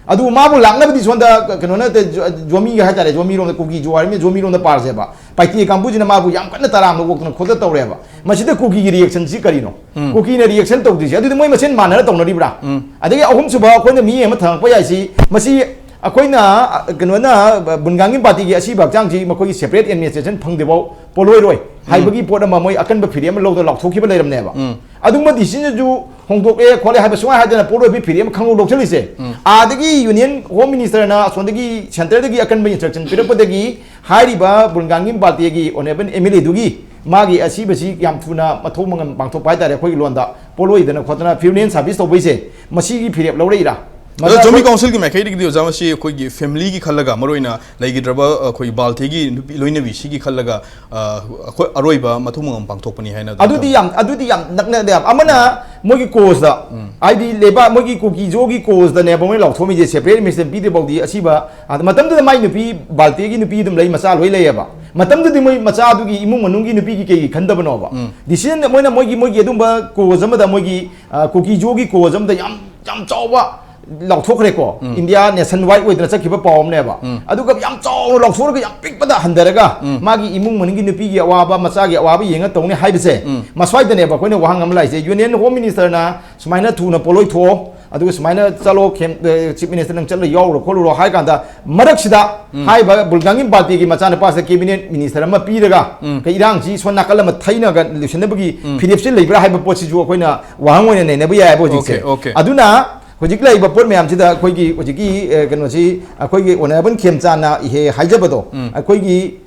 ꯑꯗꯨ ꯃꯥꯕꯨ ꯂꯥꯛꯅꯕꯗꯤ ꯁꯣꯝꯗ ꯀꯩꯅꯣꯅ ꯖꯣ-, ꯖꯣꯃꯤꯒ ꯍꯥꯏꯇꯥꯔꯦ, ꯖꯣꯃꯤꯔꯣꯝꯗ, ꯀꯨꯀꯤ ꯖꯨꯋꯥꯔ ꯃꯤ ꯖꯣꯃꯤꯔꯣꯝꯗ ꯄꯥꯔꯁꯦꯕ, ꯄꯥꯏꯇꯦ ꯀꯥꯡꯕꯨꯁꯤꯅ ꯃꯥꯕꯨ ꯌꯥꯝ ꯀꯟꯅ ꯇꯔꯥꯝꯅ ꯑꯣꯛꯇꯅ ꯈꯣꯠꯇ ꯇꯧꯔꯦꯕ꯫ ꯃꯁꯤꯗ ꯀꯨꯀꯤꯒꯤ reaction ꯁꯤ ꯀꯔꯤꯅꯣ? ꯎꯝ꯫ ꯀꯨꯀꯤꯅ reaction ꯇꯧꯗ꯭ꯔꯤꯁꯦ, ꯑꯗꯨꯗꯤ ꯃꯣꯏ ꯃꯁꯦꯟ ꯃꯥꯟꯅꯔ ꯇꯧꯅꯔꯤꯕ꯭ꯔꯥ? ꯎꯝ꯫ ꯑꯗꯒꯤ ꯑꯍꯨꯝꯁꯨꯕ ꯑꯩꯈꯣꯏꯅ ꯃꯤ ꯑꯃ ꯊꯝꯃꯛꯄ ꯌꯥꯏꯁꯤ, ꯃꯁꯤ ꯑꯩꯈꯣꯏꯅ, ꯑ, ꯀꯩꯅꯣꯅ, ꯑ, ꯕꯨꯟꯒꯥꯡꯒꯤ ꯄꯥꯔꯇꯤꯒꯤ ꯑꯁꯤꯕ ꯍꯛꯆꯥꯡꯁꯤ ꯃꯈꯣꯏꯒꯤ separate administration ꯐꯪꯗ꯭ꯔꯤꯐꯥꯎ ꯄꯣꯂꯣꯏꯔꯣꯏ ꯎꯝ꯫ ꯍꯥꯏꯕꯒꯤ ꯄꯣꯠ ꯑꯃ ꯃꯣꯏ ꯑꯀꯟꯕ ꯐꯤꯔꯦꯞ ꯑꯃ ꯂꯧꯗꯅ ꯂꯥꯎꯊꯣꯛꯈꯤꯕ ꯂꯩꯔꯝꯅꯦꯕ꯫ ꯎꯝ꯫ ꯑꯗꯨꯒꯨꯝꯕ decision ꯁꯨ ꯍꯣꯡꯗꯣꯛꯑꯦ ꯈꯣꯠꯂꯦ ꯍꯥꯏꯕ ꯁꯨꯡꯍꯥꯏ ꯍꯥꯏꯗꯅ ꯄꯣꯠ ꯑꯣꯏꯕꯤ ꯐꯤꯔꯦꯞ ꯑꯃ ꯈꯪꯍꯧ ꯂꯧꯁꯤꯜꯂꯤꯁꯦ꯫ ꯎꯝ꯫ ꯑꯥꯗꯒꯤ Union Home Minister ꯅ ꯑꯁꯣꯝꯗꯒꯤ centre ꯗꯒꯤ ꯑꯀꯟꯕ instruction ꯄꯤꯔꯛꯄꯗꯒꯤ ꯍꯥꯏꯔꯤꯕ ꯕꯨꯜꯒꯥꯡꯒꯤ ꯄꯥꯔꯇꯤꯒꯤ honourable M L A ꯗꯨꯒꯤ ꯃꯥꯒꯤ ꯑꯁꯤꯕꯁꯤ ꯌꯥꯝ ꯊꯨꯅ ꯃꯊꯧ ꯃꯉꯝ ꯄꯥꯡꯊꯣꯛꯄ ꯍꯥꯏꯇꯥꯔꯦ, ꯑꯩꯈꯣꯏꯒꯤ ꯂꯣꯟꯗ ꯄꯣꯠ ꯑꯣꯏꯗꯅ ꯈꯣꯠꯇꯅ funeral service ꯇꯧꯕꯩꯁꯦ ꯃꯁꯤꯒꯤ ꯐꯤꯔꯦꯞ ꯂꯧꯔꯛꯏꯔꯥ? ꯑꯗꯣ ꯃꯗꯨ ꯖꯣꯃꯤ ꯑꯩꯈꯣꯏ council ꯒꯤ ꯃꯥꯏꯀꯩꯗꯒꯤꯗꯤ ꯑꯣꯖꯥ, ꯃꯁꯤ ꯑꯩꯈꯣꯏꯒꯤ family ꯒꯤ ꯈꯜꯂꯒ, ꯃꯔꯨꯑꯣꯏꯅ ꯂꯩꯈꯤꯗ꯭ꯔꯕ ꯑꯩꯈꯣꯏ ꯕꯥꯜꯇꯦꯒꯤ ꯅꯨꯄꯤ ꯂꯣꯏꯅꯕꯤꯁꯤꯒꯤ ꯈꯜꯂꯒ, ꯑ, ꯑꯩꯈꯣꯏ ꯑꯔꯣꯏꯕ ꯃꯊꯧ ꯃꯉꯝ ꯄꯥꯡꯊꯣꯛꯄꯅꯤ ꯍꯥꯏꯅ ꯑꯗꯨꯝ ꯑꯗꯨꯗꯤ ꯊꯝꯃꯤ꯫ ꯌꯥꯝ, ꯑꯗꯨꯗꯤ ꯌꯥꯝ ꯅꯛꯅꯗꯦ꯫ ꯌꯥꯝ ꯑꯃꯅ ꯎꯝ꯫ ꯃꯣꯏꯒꯤ cause ꯇ, ꯎꯝ꯫ ꯍꯥꯏꯗꯤ ꯂꯩꯕꯥꯛ ꯃꯣꯏꯒꯤ ꯀꯨꯀꯤ ꯖꯣꯒꯤ cause ꯇꯅꯦꯕ ꯃꯣꯏ ꯂꯥꯎꯊꯣꯛꯑꯝꯃꯤꯁꯦ, separate administration ꯄꯤꯗ꯭ꯔꯤ ꯐꯥꯎꯗꯤ ꯑꯁꯤꯕ, ꯑꯗ ꯃꯇꯝꯗꯨꯗ ꯃꯥꯏ ꯅꯨꯄꯤ ꯕꯥꯜꯇꯦꯒꯤ ꯅꯨꯄꯤ ꯑꯗꯨꯝ ꯂꯩ, ꯃꯆꯥ ꯂꯣꯏ ꯂꯩꯌꯦꯕ꯫ ꯃꯇꯝꯗꯨꯗꯤ ꯃꯣꯏ ꯃꯆꯥꯗꯨꯒꯤ ꯏꯃꯨꯡ ꯃꯅꯨꯡꯒꯤ ꯅꯨꯄꯤꯒꯤ ꯀꯩꯒꯤ ꯈꯟꯗꯕꯅꯣꯕ? ꯎꯝ꯫ Decision ꯃꯣꯏꯅ ꯃꯣꯏꯒꯤ, ꯃꯣꯏꯒꯤ ꯑꯗꯨꯝꯕ cause ꯑꯃꯗ ꯃꯣꯏꯒꯤ, ꯑ, ꯀꯨꯀꯤ ꯖꯣꯒꯤ cause ꯑꯃꯗ ꯌꯥꯝ, ꯌꯥꯝ ꯆꯥꯎꯕ ꯂꯥꯎꯊꯣꯛꯈ꯭ꯔꯦꯀꯣ꯫ ꯎꯝ꯫ India nation wide ꯑꯣꯏꯗꯅ ꯆꯠꯈꯤꯕ ꯄꯥꯎ ꯑꯃꯅꯦꯕ꯫ ꯎꯝ꯫ ꯑꯗꯨꯒ ꯌꯥꯝ ꯆꯥꯎꯅ ꯂꯥꯎꯊꯣꯛꯑꯒ ꯌꯥꯝ ꯄꯤꯛꯄꯗ ꯍꯟꯊꯔꯒ ꯎꯝ꯫ ꯃꯥꯒꯤ ꯏꯃꯨꯡ ꯃꯅꯨꯡꯒꯤ ꯅꯨꯄꯤꯒꯤ ꯑꯋꯥꯕ, ꯃꯆꯥꯒꯤ ꯑꯋꯥꯕ ꯌꯦꯡꯉ ꯇꯧꯅꯤ ꯍꯥꯏꯕꯁꯦ ꯎꯝ꯫ ꯃꯁ꯭ꯋꯥꯏꯗꯅꯦꯕ ꯑꯩꯈꯣꯏꯅ ꯋꯥꯍꯪ ꯑꯃ ꯂꯥꯛꯏꯁꯦ꯫ Union Home Minister ꯅ ꯁꯨꯃꯥꯏꯅ ꯊꯨꯅ ꯄꯣꯠꯂꯣꯏ ꯊꯣꯛꯑꯣ, ꯑꯗꯨꯒ ꯁꯨꯃꯥꯏꯅ ꯆꯠꯂꯣ, ꯈꯦꯝ-, ꯑ, Chief Minister ꯅꯪ ꯆꯠꯂ ꯌꯥꯎꯔꯨꯔꯣ ꯈꯣꯠꯂꯨꯔꯣ ꯍꯥꯏ ꯀꯥꯟꯗ, ꯃꯔꯛꯁꯤꯗ ꯎꯝ꯫ ꯍꯥꯏꯔꯤꯕ ꯕꯨꯜꯒꯥꯡꯒꯤ ꯄꯥꯔꯇꯤꯒꯤ ꯃꯆꯥꯅꯨꯄꯥꯁꯤꯗ cabinet minister ꯑꯃ ꯄꯤꯔꯒ ꯎꯝ꯫ ꯀꯩ ꯏꯔꯥꯡꯁꯤ ꯁꯣꯝ ꯅꯥꯀꯜ ꯑꯃ ꯊꯩꯅꯒ ꯂꯣꯏꯁꯤꯟꯅꯕꯒꯤ ꯎꯝ꯫ ꯐꯤꯔꯦꯞꯁꯤ ꯂꯩꯕ꯭ꯔꯥ ꯍꯥꯏꯕ ꯄꯣꯠꯁꯤꯁꯨ ꯑꯩꯈꯣꯏꯅ ꯋꯥꯍꯪ ꯑꯣꯏꯅ ꯅꯩꯅꯕ ꯌꯥꯏ ꯍꯥꯏꯕ ꯍꯧꯖꯤꯛꯁꯦ꯫ Okay, okay꯫ ꯑꯗꯨꯅ ꯍꯧꯖꯤꯛ ꯂꯩꯔꯤꯕ ꯄꯣꯠ ꯃꯌꯥꯝꯁꯤꯗ ꯑꯩꯈꯣꯏꯒꯤ ꯍꯧꯖꯤꯛꯀꯤ, ꯑ, ꯀꯩꯅꯣꯁꯤ ꯑꯩꯈꯣꯏꯒꯤ Honourable ꯈꯦꯝꯆꯥꯟꯅ ꯏꯍꯦ ꯍꯥꯏꯖꯕꯗꯣ, ꯎꯝ꯫ ꯑꯩꯈꯣꯏꯒꯤ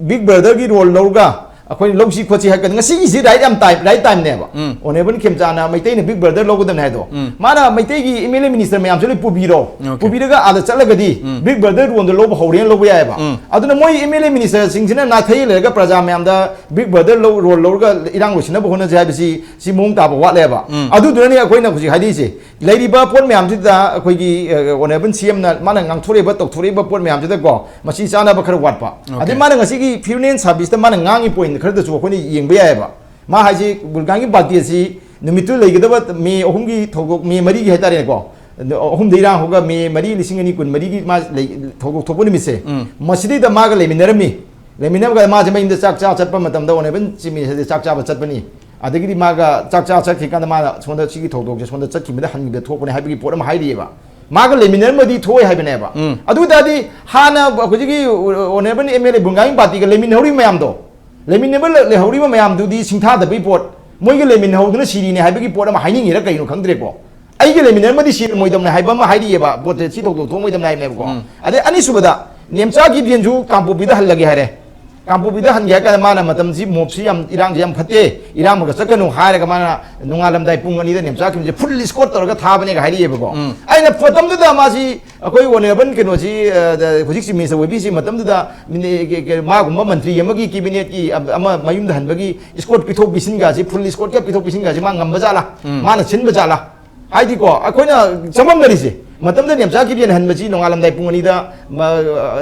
Big Brother ꯒꯤ role ꯂꯧꯔꯒ ꯑꯩꯈꯣꯏ ꯂꯧꯁꯤ ꯈꯣꯠꯁꯤ ꯍꯥꯏꯔꯒ ꯉꯁꯤꯒꯤꯁꯤ right ꯌꯥꯝ time, right time ꯅꯦꯕ꯫ ꯎꯝ꯫ Honourable ꯈꯦꯝꯆꯥꯟꯅ ꯃꯩꯇꯩꯅ Big Brother ꯂꯧꯒꯗꯕꯅꯦ ꯍꯥꯏꯗꯣ꯫ ꯎꯝ꯫ ꯃꯥꯅ ꯃꯩꯇꯩꯒꯤ M L A minister ꯃꯌꯥꯝꯁꯨ ꯂꯣꯏ ꯄꯨꯕꯤꯔꯣ꯫ Okay꯫ ꯄꯨꯕꯤꯔꯒ ꯑꯥꯗ ꯆꯠꯂꯒꯗꯤ ꯎꯝ꯫ Big Brother role ꯗꯣ ꯂꯧꯕ ꯍꯧꯔꯦꯅ ꯂꯧꯕ ꯌꯥꯏꯑꯕ꯫ ꯎꯝ꯫ ꯑꯗꯨꯅ ꯃꯣꯏ M L A minister ꯁꯤꯡꯁꯤꯅ ꯅꯥꯊꯩ ꯂꯩꯔꯒ ꯄ꯭ꯔꯖꯥ ꯃꯌꯥꯝꯗ Big Brother ꯂꯧ-, role ꯂꯧꯔꯒ ꯏꯔꯥꯡ ꯂꯣꯏꯁꯤꯟꯅꯕ ꯍꯣꯠꯅꯁꯦ ꯍꯥꯏꯕꯁꯤ ꯁꯤ ꯃꯑꯣꯡ ꯇꯥꯕ ꯋꯥꯠꯂꯦꯕ꯫ ꯎꯝ꯫ ꯑꯗꯨꯗꯨꯅꯅꯦ ꯑꯩꯈꯣꯏꯅ ꯍꯧꯖꯤꯛ ꯍꯥꯏꯅꯤꯡꯉꯤꯁꯦ꯫ ꯂꯩꯔꯤꯕ ꯄꯣꯠ ꯃꯌꯥꯝꯁꯤꯗ ꯑꯩꯈꯣꯏꯒꯤ, ꯑ, Honourable C M ꯅ ꯃꯥꯅ ꯉꯥꯡꯊꯣꯔꯛꯏꯕ, ꯇꯧꯊꯣꯔꯛꯏꯕ ꯄꯣꯠ ꯃꯌꯥꯝꯁꯤꯗꯀꯣ, ꯃꯁꯤ ꯆꯥꯅꯕ ꯈꯔ ꯋꯥꯠꯄ꯫ Okay꯫ ꯑꯗꯩ ꯃꯥꯅ ꯉꯁꯤꯒꯤ funeral service ꯇ ꯃꯥꯅ ꯉꯥꯡꯉꯤ point ꯈꯔꯗꯁꯨ ꯑꯩꯈꯣꯏꯅ ꯌꯦꯡꯕ ꯌꯥꯏꯑꯕ꯫ ꯃꯥ ꯍꯥꯏꯁꯤ ꯕꯨꯜꯒꯥꯡꯒꯤ ꯄꯥꯔꯇꯤ ꯑꯁꯤ ꯅꯨꯃꯤꯠꯇꯨ ꯂꯩꯒꯗꯕ ꯃꯦ ꯑꯍꯨꯝꯒꯤ ꯊꯧꯗꯣꯛ, ꯃꯦ ꯃꯔꯤꯒꯤ ꯍꯥꯏꯇꯥꯔꯦꯅꯦꯀꯣ, ꯑꯍꯨꯝꯗ ꯏꯔꯥꯡ ꯍꯧꯒ ꯃꯦ ꯃꯔꯤ ꯂꯤꯁꯤꯡ ꯑꯅꯤ ꯀꯨꯟ ꯃꯔꯤꯒꯤ ꯃꯥ ꯂꯩ-, ꯊꯧꯗꯣꯛ ꯊꯣꯛꯄ ꯅꯨꯃꯤꯠꯁꯦ, ꯎꯝ꯫ ꯃꯁꯤꯗꯩꯗ ꯃꯥꯒ ꯂꯩꯃꯤꯟꯅꯔꯝꯃꯤ꯫ ꯂꯩꯃꯤꯟꯅꯕꯒ ꯃꯥꯁꯦ ꯃꯌꯨꯝꯗ ꯆꯥꯛ ꯆꯥ ꯆꯠꯄ ꯃꯇꯝꯗ ꯑꯣꯅꯦꯕꯜ ꯆꯤꯞ ꯃꯤꯅꯤꯁꯇꯔꯁꯦ ꯆꯥꯛ ꯆꯥꯕ ꯆꯠꯄꯅꯤ꯫ ꯑꯗꯒꯤꯗꯤ ꯃꯥꯒ ꯆꯥꯛ ꯆꯥ ꯆꯠꯈꯤꯀꯥꯟꯗ ꯃꯥꯅ ꯁꯣꯝꯗ ꯁꯤꯒꯤ ꯊꯧꯗꯣꯛꯁꯦ ꯁꯣꯝꯗ ꯆꯠꯈꯤꯕꯗ ꯍꯟꯈꯤꯕ ꯊꯣꯛꯄꯅꯦ ꯍꯥꯏꯕꯒꯤ ꯄꯣꯠ ꯑꯃ ꯍꯥꯏꯔꯤꯑꯕ꯫ ꯃꯥꯒ ꯂꯩꯃꯤꯟꯅꯔꯝꯃꯗꯤ ꯊꯣꯛꯑꯣꯏ ꯍꯥꯏꯕꯅꯦꯕ꯫ ꯎꯝ꯫ ꯑꯗꯨ ꯑꯣꯏ ꯇꯥꯔꯗꯤ ꯍꯥꯟꯅ ꯍꯧꯖꯤꯛꯀꯤ ꯑꯣꯅꯦꯕꯜ ꯑꯦꯝ ꯑꯦꯜ ꯑꯦ ꯕꯨꯡꯒꯥꯏꯝ ꯄꯥꯔꯇꯤꯒ ꯂꯩꯃꯤꯟꯅꯍꯧꯔꯤꯕ ꯃꯌꯥꯝꯗꯣ, ꯂꯩꯃꯤꯟꯅꯕ ꯂ-, ꯂꯩꯍꯧꯔꯤꯕ ꯃꯌꯥꯝꯗꯨꯗꯤ ꯁꯤꯡꯊꯥꯗꯕꯒꯤ ꯄꯣꯠ, ꯃꯣꯏꯒ ꯂꯩꯃꯤꯟꯅꯍꯧꯗꯅ ꯁꯤꯔꯤꯅꯦ ꯍꯥꯏꯕꯒꯤ ꯄꯣꯠ ꯑꯃ ꯍꯥꯏꯅꯤꯡꯉꯤꯔ ꯀꯩꯅꯣ ꯈꯪꯗ꯭ꯔꯦꯀꯣ꯫ ꯑꯩꯒ ꯂꯩꯃꯤꯟꯅꯔꯝꯃꯗꯤ ꯁꯤꯔꯝꯃꯣꯏꯗꯕꯅꯦ ꯍꯥꯏꯕ ꯑꯃ ꯍꯥꯏꯔꯤꯑꯕ, ꯄꯣꯠꯁꯦ ꯁꯤ ꯊꯧꯗꯣꯛ ꯊꯣꯛꯑꯝꯃꯣꯏꯗꯕꯅꯦ ꯍꯥꯏꯕꯅꯦꯕꯀꯣ꯫ ꯎꯝ꯫ ꯑꯗꯩ ꯑꯅꯤꯁꯨꯕꯗ, ꯅꯦꯝꯆꯥ ꯀꯤꯞꯒꯦꯟꯁꯨ ꯀꯥꯡꯄꯣꯛꯄꯤꯗ ꯍꯜꯂꯒꯦ ꯍꯥꯏꯔꯦ꯫ ꯀꯥꯡꯄꯣꯛꯄꯤꯗ ꯍꯟꯒꯦ ꯍꯥꯏ ꯀꯥꯟꯗ ꯃꯥꯅ ꯃꯇꯝꯁꯤ ꯃꯣꯞꯁꯤ ꯌꯥꯝ, ꯏꯔꯥꯡꯁꯤ ꯌꯥꯝ ꯐꯠꯇꯦ, ꯏꯔꯥꯡ ꯃꯔꯛꯇ ꯆꯠꯀꯅꯨ ꯍꯥꯏꯔꯒ ꯃꯥꯅ ꯅꯣꯡꯉꯥꯜꯂꯝꯗꯥꯏ ꯄꯨꯡ ꯑꯅꯤꯗ ꯅꯦꯝꯆꯥ ꯀꯤꯞꯒꯦꯟꯁꯦ ꯐꯨꯜ ꯏꯁꯀꯣꯔꯠ ꯇꯧꯔꯒ ꯊꯥꯕꯅꯦꯒ ꯍꯥꯏꯔꯤꯑꯕꯀꯣ꯫ ꯎꯝ꯫ ꯑꯩꯅ ꯃꯇꯝꯗꯨꯗ ꯃꯥꯁꯤ ꯑꯩꯈꯣꯏ ꯑꯣꯅꯦꯕꯜ ꯀꯩꯅꯣꯁꯤ, ꯑ, ꯍꯧꯖꯤꯛ ꯆꯤꯞ ꯃꯤꯅꯤꯁꯇꯔ ꯑꯣꯏꯕꯤꯁꯤ ꯃꯇꯝꯗꯨꯗ ꯃꯤꯅꯤ-, ꯀ-, ꯀ-, ꯃꯥꯒꯨꯝꯕ ꯃꯟꯇ꯭ꯔꯤ ꯑꯃꯒꯤ ꯀꯦꯕꯤꯅꯦꯠꯀꯤ ꯑꯃ, ꯑꯃ ꯃꯌꯨꯝꯗ ꯍꯟꯕꯒꯤ ꯏꯁꯀꯣꯔꯠ ꯄꯤꯊꯣꯛ ꯄꯤꯁꯤꯟꯒꯁꯤ, ꯐꯨꯜ ꯏꯁꯀꯣꯔꯠꯀ ꯄꯤꯊꯣꯛ ꯄꯤꯁꯤꯟꯒꯁꯤ ꯃꯥ ꯉꯝꯕ ꯖꯥꯠꯂꯥ? ꯎꯝ꯫ ꯃꯥꯅ ꯁꯤꯟꯕ ꯖꯥꯠꯂꯥ? ꯍꯥꯏꯗꯤꯀꯣ, ꯑꯩꯈꯣꯏꯅ ꯆꯃꯝꯅꯔꯤꯁꯦ, ꯃꯇꯝꯗ ꯅꯦꯝꯆꯥ ꯀꯤꯞꯒꯦꯟ ꯍꯟꯕꯁꯤ ꯅꯣꯡꯉꯥꯜꯂꯝꯗꯥꯏ ꯄꯨꯡ ꯑꯅꯤꯗ, ꯃ-,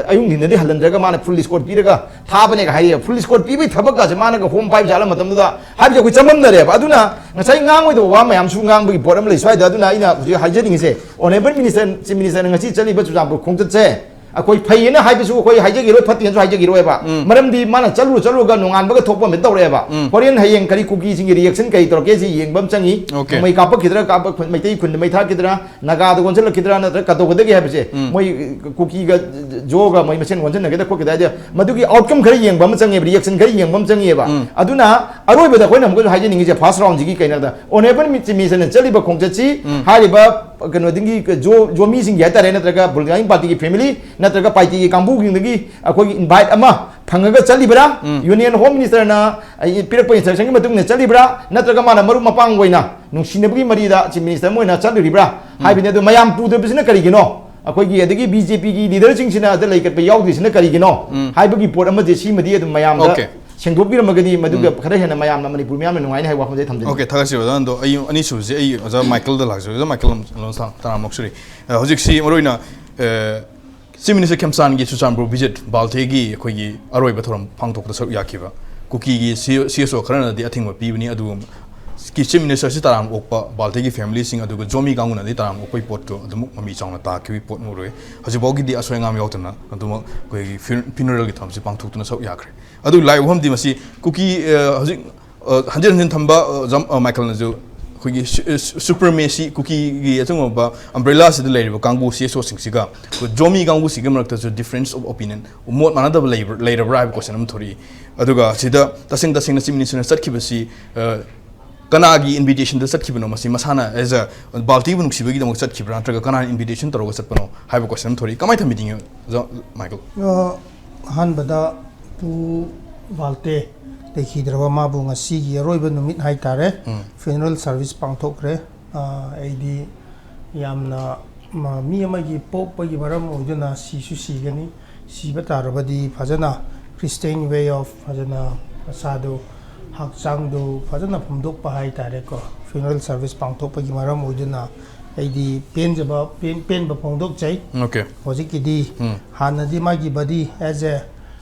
ꯑꯌꯨꯛ ꯅꯨꯡꯊꯤꯟꯗꯗꯤ ꯍꯜꯍꯟꯗ꯭ꯔꯒ ꯃꯥꯅ ꯐꯨꯜ ꯏꯁꯀꯣꯔꯠ ꯄꯤꯔꯒ ꯊꯥꯕꯅꯦꯒ ꯍꯥꯏꯌꯦ꯫ ꯐꯨꯜ ꯏꯁꯀꯣꯔꯠ ꯄꯤꯕꯒꯤ ꯊꯕꯛꯀꯁꯦ ꯃꯥꯅꯒ ꯍꯣꯝ ꯄꯥꯏꯕ ꯖꯥꯠꯂ ꯃꯇꯝꯗꯨꯗ? ꯍꯥꯏꯕꯁꯦ ꯑꯩꯈꯣꯏ ꯆꯃꯝꯅꯔꯦꯕ꯫ ꯑꯗꯨꯅ ꯉꯁꯥꯏ ꯉꯥꯡꯉꯣꯏꯗꯕ ꯋꯥ ꯃꯌꯥꯝꯁꯨ ꯉꯥꯡꯕꯒꯤ ꯄꯣꯠ ꯑꯃ ꯂꯩ ꯁ꯭ꯋꯥꯏꯗ꯫ ꯑꯗꯨꯅ ꯑꯩꯅ ꯍꯧꯖꯤꯛ ꯍꯥꯏꯖꯅꯤꯡꯉꯤꯁꯦ, ꯑꯣꯅꯦꯕꯜ ꯃꯤꯅꯤꯁꯇꯔ, ꯆꯤꯞ ꯃꯤꯅꯤꯁꯇꯔꯅ ꯉꯁꯤ ꯆꯠꯂꯤꯕ ꯆꯨꯔꯆꯥꯟꯄꯨꯔ ꯈꯣꯡꯆꯠꯁꯦ, ꯑꯩꯈꯣꯏ ꯐꯩꯌꯦꯅ ꯍꯥꯏꯕꯁꯨ ꯑꯩꯈꯣꯏ ꯍꯥꯏꯖꯈꯤꯔꯣꯏ, ꯐꯠꯇꯦꯅꯁꯨ ꯍꯥꯏꯖꯈꯤꯔꯣꯏꯕ꯫ ꯎꯝ꯫ ꯃꯔꯝꯗꯤ ꯃꯥꯅ ꯆꯠꯂꯨ ꯆꯠꯂꯨꯔꯒ ꯅꯣꯡꯉꯥꯟꯕꯒ ꯊꯣꯛꯄ ꯑꯃ ꯇꯧꯔꯛꯑꯦꯕ꯫ ꯎꯝ꯫ ꯍꯣꯔꯦꯟ ꯍꯌꯦꯡ ꯀꯔꯤ ꯀꯨꯀꯤꯁꯤꯡꯒꯤ ꯔꯤꯌꯦꯛꯁꯟ ꯀꯔꯤ ꯇꯧꯔꯛꯀꯦ ꯁꯤ ꯌꯦꯡꯕ ꯑꯃ ꯆꯪꯉꯤ꯫ ꯑꯣꯀꯦ꯫ ꯃꯩ ꯀꯥꯞꯄꯛꯈꯤꯗ꯭ꯔꯥ, ꯀꯥꯞꯄ-, ꯃꯩꯇꯩ ꯈꯨꯟꯗ ꯃꯩ ꯊꯥꯔꯛꯈꯤꯗ꯭ꯔꯥ, ꯅꯥꯒꯥꯗ ꯑꯣꯟꯁꯤꯜꯂꯛꯈꯤꯗ꯭ꯔꯥ, ꯅꯠꯇ꯭ꯔꯒ ꯀꯗꯧꯒꯗꯒꯦ ꯍꯥꯏꯕꯁꯦ, ꯎꯝ꯫ ꯃꯣꯏ ꯀꯨꯀꯤꯒ ꯖꯣꯒ ꯃꯣꯏ ꯃꯁꯦꯟ ꯑꯣꯟꯁꯤꯟꯅꯒꯦꯗ ꯈꯣꯠꯀꯦꯗ ꯍꯥꯏꯗꯤ ꯃꯗꯨꯒꯤ ꯑꯥꯎꯠꯀꯝ ꯈꯔ ꯌꯦꯡꯕ ꯑꯃ ꯆꯪꯉꯦꯕ, ꯔꯤꯌꯦꯛꯁꯟ ꯈꯔ ꯌꯦꯡꯕ ꯑꯃ ꯆꯪꯉꯦꯕ꯫ ꯎꯝ꯫ ꯑꯗꯨꯅ ꯑꯔꯣꯏꯕꯗ ꯑꯩꯈꯣꯏꯅ ꯑꯃꯨꯛꯀꯁꯨ ꯍꯥꯏꯖꯅꯤꯡꯉꯤꯁꯦ, ꯐꯥꯔꯁ ꯔꯥꯎꯟꯁꯤꯒꯤ ꯀꯩꯅꯣꯗ ꯑꯣꯅꯦꯕꯜ ꯆꯤꯞ ꯃꯤꯅꯤꯁꯇꯔꯅ ꯆꯠꯂꯤꯕ ꯈꯣꯡꯆꯠꯁꯤ, ꯎꯝ꯫ ꯍꯥꯏꯔꯤꯕ ꯀꯩꯅꯣꯗꯒꯤ ꯖꯣ-, ꯖꯣꯃꯤꯁꯤꯡꯒꯤ ꯍꯥꯏꯇꯥꯔꯦ, ꯅꯠꯇ꯭ꯔꯒ ꯕꯨꯜꯒꯥꯔꯤꯌꯟ ꯄꯥꯔꯇꯤꯒꯤ ꯐꯦꯃꯤꯂꯤ, ꯅꯠꯇ꯭ꯔꯒ ꯄꯥꯔꯇꯤꯒꯤ ꯀꯥꯡꯕꯨꯁꯤꯡꯗꯒꯤ ꯑꯩꯈꯣꯏꯒꯤ ꯏꯟꯚꯥꯏꯠ ꯑꯃ ꯐꯪꯉꯒ ꯆꯠꯂꯤꯕ꯭ꯔꯥ? ꯎꯝ꯫ ꯌꯨꯅꯤꯌꯟ ꯍꯣꯝ ꯃꯤꯅꯤꯁꯇꯔꯅ, ꯑꯩ, ꯄꯤꯔꯛꯄ ꯏꯟꯁꯇ꯭ꯔꯛꯁꯟꯒꯤ ꯃꯇꯨꯡ ꯏꯟꯅ ꯆꯠꯂꯤꯕ꯭ꯔꯥ? ꯅꯠꯇ꯭ꯔꯒ ꯃꯥꯅ ꯃꯔꯨꯞ ꯃꯄꯥꯡ ꯑꯣꯏꯅ ꯅꯨꯡꯁꯤꯅꯕꯒꯤ ꯃꯔꯤꯗ ꯆꯤꯞ ꯃꯤꯅꯤꯁꯇꯔ ꯑꯃ ꯑꯣꯏꯅ ꯆꯠꯂꯨꯔꯤꯕ꯭ꯔꯥ? ꯎꯝ꯫ ꯍꯥꯏꯕꯅꯤ꯫ ꯑꯗꯨ ꯃꯌꯥꯝ ꯄꯨꯗꯕꯁꯤꯅ ꯀꯔꯤꯒꯤꯅꯣ? ꯑꯩꯈꯣꯏꯒꯤ ꯑꯗꯒꯤ ꯕꯤ ꯖꯦ ꯄꯤꯒꯤ ꯂꯤꯗꯔꯁꯤꯡꯁꯤꯅ ꯑꯗ ꯂꯩꯈꯠꯄ ꯌꯥꯎꯗ꯭ꯔꯤꯁꯤꯅ ꯀꯔꯤꯒꯤꯅꯣ? ꯎꯝ꯫ ꯍꯥꯏꯕꯒꯤ ꯄꯣꯠ ꯑꯃꯗꯤ ꯁꯤꯃꯗꯤ ꯑꯗꯨꯝ ꯃꯌꯥꯝꯗ ꯑꯣꯀꯦ꯫ ꯁꯦꯡꯗꯣꯛꯄꯤꯔꯝꯃꯒꯗꯤ ꯃꯗꯨꯒ ꯎꯝ꯫ ꯈꯔ ꯍꯦꯟꯅ ꯃꯌꯥꯝꯅ, ꯃꯅꯤꯄꯨꯔ ꯃꯤꯌꯥꯝꯅ ꯅꯨꯡꯉꯥꯏꯅꯤ ꯍꯥꯏꯕ ꯋꯥꯐꯝꯁꯦ ꯊꯝꯖꯅꯤꯡꯉꯤ꯫ ꯑꯣꯀꯦ, ꯊꯥꯒꯠꯆꯔꯤ ꯑꯣꯖꯥ꯫ ꯑꯗꯣ ꯑꯩ ꯑꯅꯤꯁꯨꯕꯁꯦ ꯑꯩ ꯑꯣꯖꯥ ꯃꯥꯏꯀꯦꯜꯗ ꯂꯥꯛꯆꯔꯤ꯫ ꯑꯣꯖꯥ ꯃꯥꯏꯀꯦꯜ, ꯇꯔꯥꯃꯨꯛ ꯁꯨꯔꯤ꯫ ꯑ, ꯍꯧꯖꯤꯛꯁꯤ ꯃꯔꯨꯑꯣꯏꯅ, ꯑ, ꯆꯤꯐ ꯃꯤꯅꯤꯁꯇꯔ ꯈꯦꯝꯆꯥꯟꯒꯤ ꯆꯨꯔꯆꯥꯟꯄꯨꯔ ꯚꯤꯖꯤꯠ, ꯕꯥꯜꯊꯦꯒꯤ ꯑꯩꯈꯣꯏꯒꯤ ꯑꯔꯣꯏꯕ ꯊꯧꯔꯝ ꯄꯥꯡꯊꯣꯛꯄꯗ ꯁꯔꯨꯛ ꯌꯥꯈꯤꯕ ꯀꯨꯀꯤꯒꯤ ꯁꯤ-, ꯁꯤ ꯑꯦꯁ ꯑꯣ ꯈꯔꯅꯗꯤ ꯑꯊꯤꯡꯕ ꯄꯤꯕꯅꯤ, ꯑꯗꯨꯕꯨ ꯀꯤ ꯆꯤꯐ ꯃꯤꯅꯤꯁꯇꯔꯁꯤ ꯇꯔꯥꯝ ꯑꯣꯛꯄ ꯕꯥꯜꯇꯦꯒꯤ ꯐꯦꯃꯤꯂꯤꯁꯤꯡ ꯑꯗꯨꯒ ꯖꯣꯃꯤ ꯀꯥꯡꯕꯨꯅꯗꯤ ꯇꯔꯥꯝ ꯑꯣꯛꯄꯒꯤ ꯄꯣꯠꯇꯨ ꯑꯗꯨꯃꯛ ꯃꯃꯤ ꯆꯥꯎꯅ ꯇꯥꯈꯤꯕꯒꯤ ꯄꯣꯠ ꯑꯃ ꯑꯣꯏꯔꯦ꯫ ꯍꯧꯖꯤꯛꯐꯥꯎꯒꯤꯗꯤ ꯑꯁꯣꯏ ꯑꯉꯥꯝ ꯌꯥꯎꯗꯅ ꯑꯗꯨꯃꯛ ꯑꯩꯈꯣꯏꯒꯤ ꯐ꯭ꯌꯨꯅꯔꯦꯜꯒꯤ ꯊꯧꯔꯝꯁꯤ ꯄꯥꯡꯊꯣꯛꯇꯨꯅ ꯁꯔꯨꯛ ꯌꯥꯈ꯭ꯔꯦ꯫ ꯑꯗꯨ ꯂꯥꯏ ꯎꯐꯝꯗꯤ ꯃꯁꯤ ꯀꯨꯀꯤ, ꯑ, ꯍꯧꯖꯤꯛ, ꯑ, ꯍꯟꯖꯤꯟ ꯍꯟꯖꯤꯟ ꯊꯝꯕ, ꯑ, ꯖꯝ-, ꯑ, ꯃꯥꯏꯀꯦꯜꯅꯁꯨ ꯑꯩꯈꯣꯏꯒꯤ ꯁꯨ-, ꯑ, ꯁꯨ-, ꯁꯨꯄ꯭ꯔꯃꯦꯁꯤ, ꯀꯨꯀꯤꯒꯤ ꯑꯆꯨꯝꯕ ꯎꯝꯕ꯭ꯔꯦꯂꯥꯁꯤꯗ ꯂꯩꯔꯤꯕ ꯀꯥꯡꯕꯨ ꯁꯤ ꯑꯦꯁ ꯑꯣꯁꯤꯡꯁꯤꯒ ꯑꯩꯈꯣꯏ ꯖꯣꯃꯤ ꯀꯥꯡꯕꯨꯁꯤꯒꯤ ꯃꯔꯛꯇꯁꯨ difference of opinion, ꯃꯣꯠ ꯃꯥꯟꯅꯗꯕ ꯂꯩꯕ꯭ꯔ-, ꯂꯩꯔꯕ꯭ꯔꯥ ꯍꯥꯏꯕ ꯀꯣꯏꯁꯟ ꯑꯃ ꯊꯣꯔꯛꯏ꯫ ꯑꯗꯨꯒ ꯁꯤꯗ ꯇꯁꯦꯡ ꯇꯁꯦꯡꯅ ꯆꯤꯐ ꯃꯤꯅꯤꯁꯇꯔꯅ ꯆꯠꯈꯤꯕꯁꯤ, ꯑ, ꯀꯅꯥꯒꯤ ꯏꯟꯚꯤꯇꯦꯁꯟꯗ ꯆꯠꯈꯤꯕꯅꯣ? ꯃꯁꯤ ꯃꯁꯥꯅ as a ꯕꯥꯜꯇꯤꯕꯨ ꯅꯨꯡꯁꯤꯕꯒꯤꯗꯃꯛ ꯆꯠꯈꯤꯕ꯭ꯔꯥ, ꯅꯠꯇ꯭ꯔꯒ ꯀꯅꯥꯅ ꯏꯟꯚꯤꯇꯦꯁꯟ ꯇꯧꯔꯒ ꯆꯠꯄꯅꯣ ꯍꯥꯏꯕ ꯀꯣꯏꯁꯟ ꯑꯃ ꯊꯣꯔꯛꯏ꯫ ꯀꯃꯥꯏꯅ ꯊꯝꯕꯤꯅꯤꯡꯉꯤ, ꯑꯣꯖꯥ ꯃꯥꯏꯀꯦꯜ? ꯑ, ꯑꯍꯥꯟꯕꯗ ꯄꯨ ꯕꯥꯜꯇꯦ ꯂꯩꯈꯤꯗ꯭ꯔꯕ ꯃꯥꯕꯨ ꯉꯁꯤꯒꯤ ꯑꯔꯣꯏꯕ ꯅꯨꯃꯤꯠ ꯍꯥꯏꯇꯥꯔꯦ, ꯎꯝ꯫ Funeral service ꯄꯥꯡꯊꯣꯛꯈ꯭ꯔꯦ꯫ ꯑ, ꯑꯩꯗꯤ ꯌꯥꯝꯅ ꯃ-, ꯃꯤ ꯑꯃꯒꯤ ꯄꯣꯛꯄꯒꯤ ꯃꯔꯝ ꯑꯣꯏꯗꯨꯅ ꯁꯤꯁꯨ ꯁꯤꯒꯅꯤ꯫ ꯁꯤꯕ ꯇꯥꯔꯕꯗꯤ ꯐꯖꯅ Christian way of ꯐꯖꯅ ꯃꯁꯥꯗꯨ, ꯍꯛꯆꯥꯡꯗꯨ ꯐꯖꯅ ꯐꯣꯡꯗꯣꯛꯄ ꯍꯥꯏꯇꯥꯔꯦꯀꯣ꯫ ꯐ꯭ꯌꯨꯅꯔꯦꯜ ꯁꯥꯔꯚꯤꯁ ꯄꯥꯡꯊꯣꯛꯄꯒꯤ ꯃꯔꯝ ꯑꯣꯏꯗꯨꯅ ꯑꯩꯗꯤ ꯄꯦꯟꯖꯕ, ꯄꯦꯟ-, ꯄꯦꯟꯕ ꯐꯣꯡꯗꯣꯛꯆꯩ꯫ ꯑꯣꯀꯦ꯫ ꯍꯧꯖꯤꯛꯀꯤꯗꯤ ꯎꯝ꯫ ꯍꯥꯟꯅꯗꯤ ꯃꯥꯒꯤ ꯕꯗꯤ as a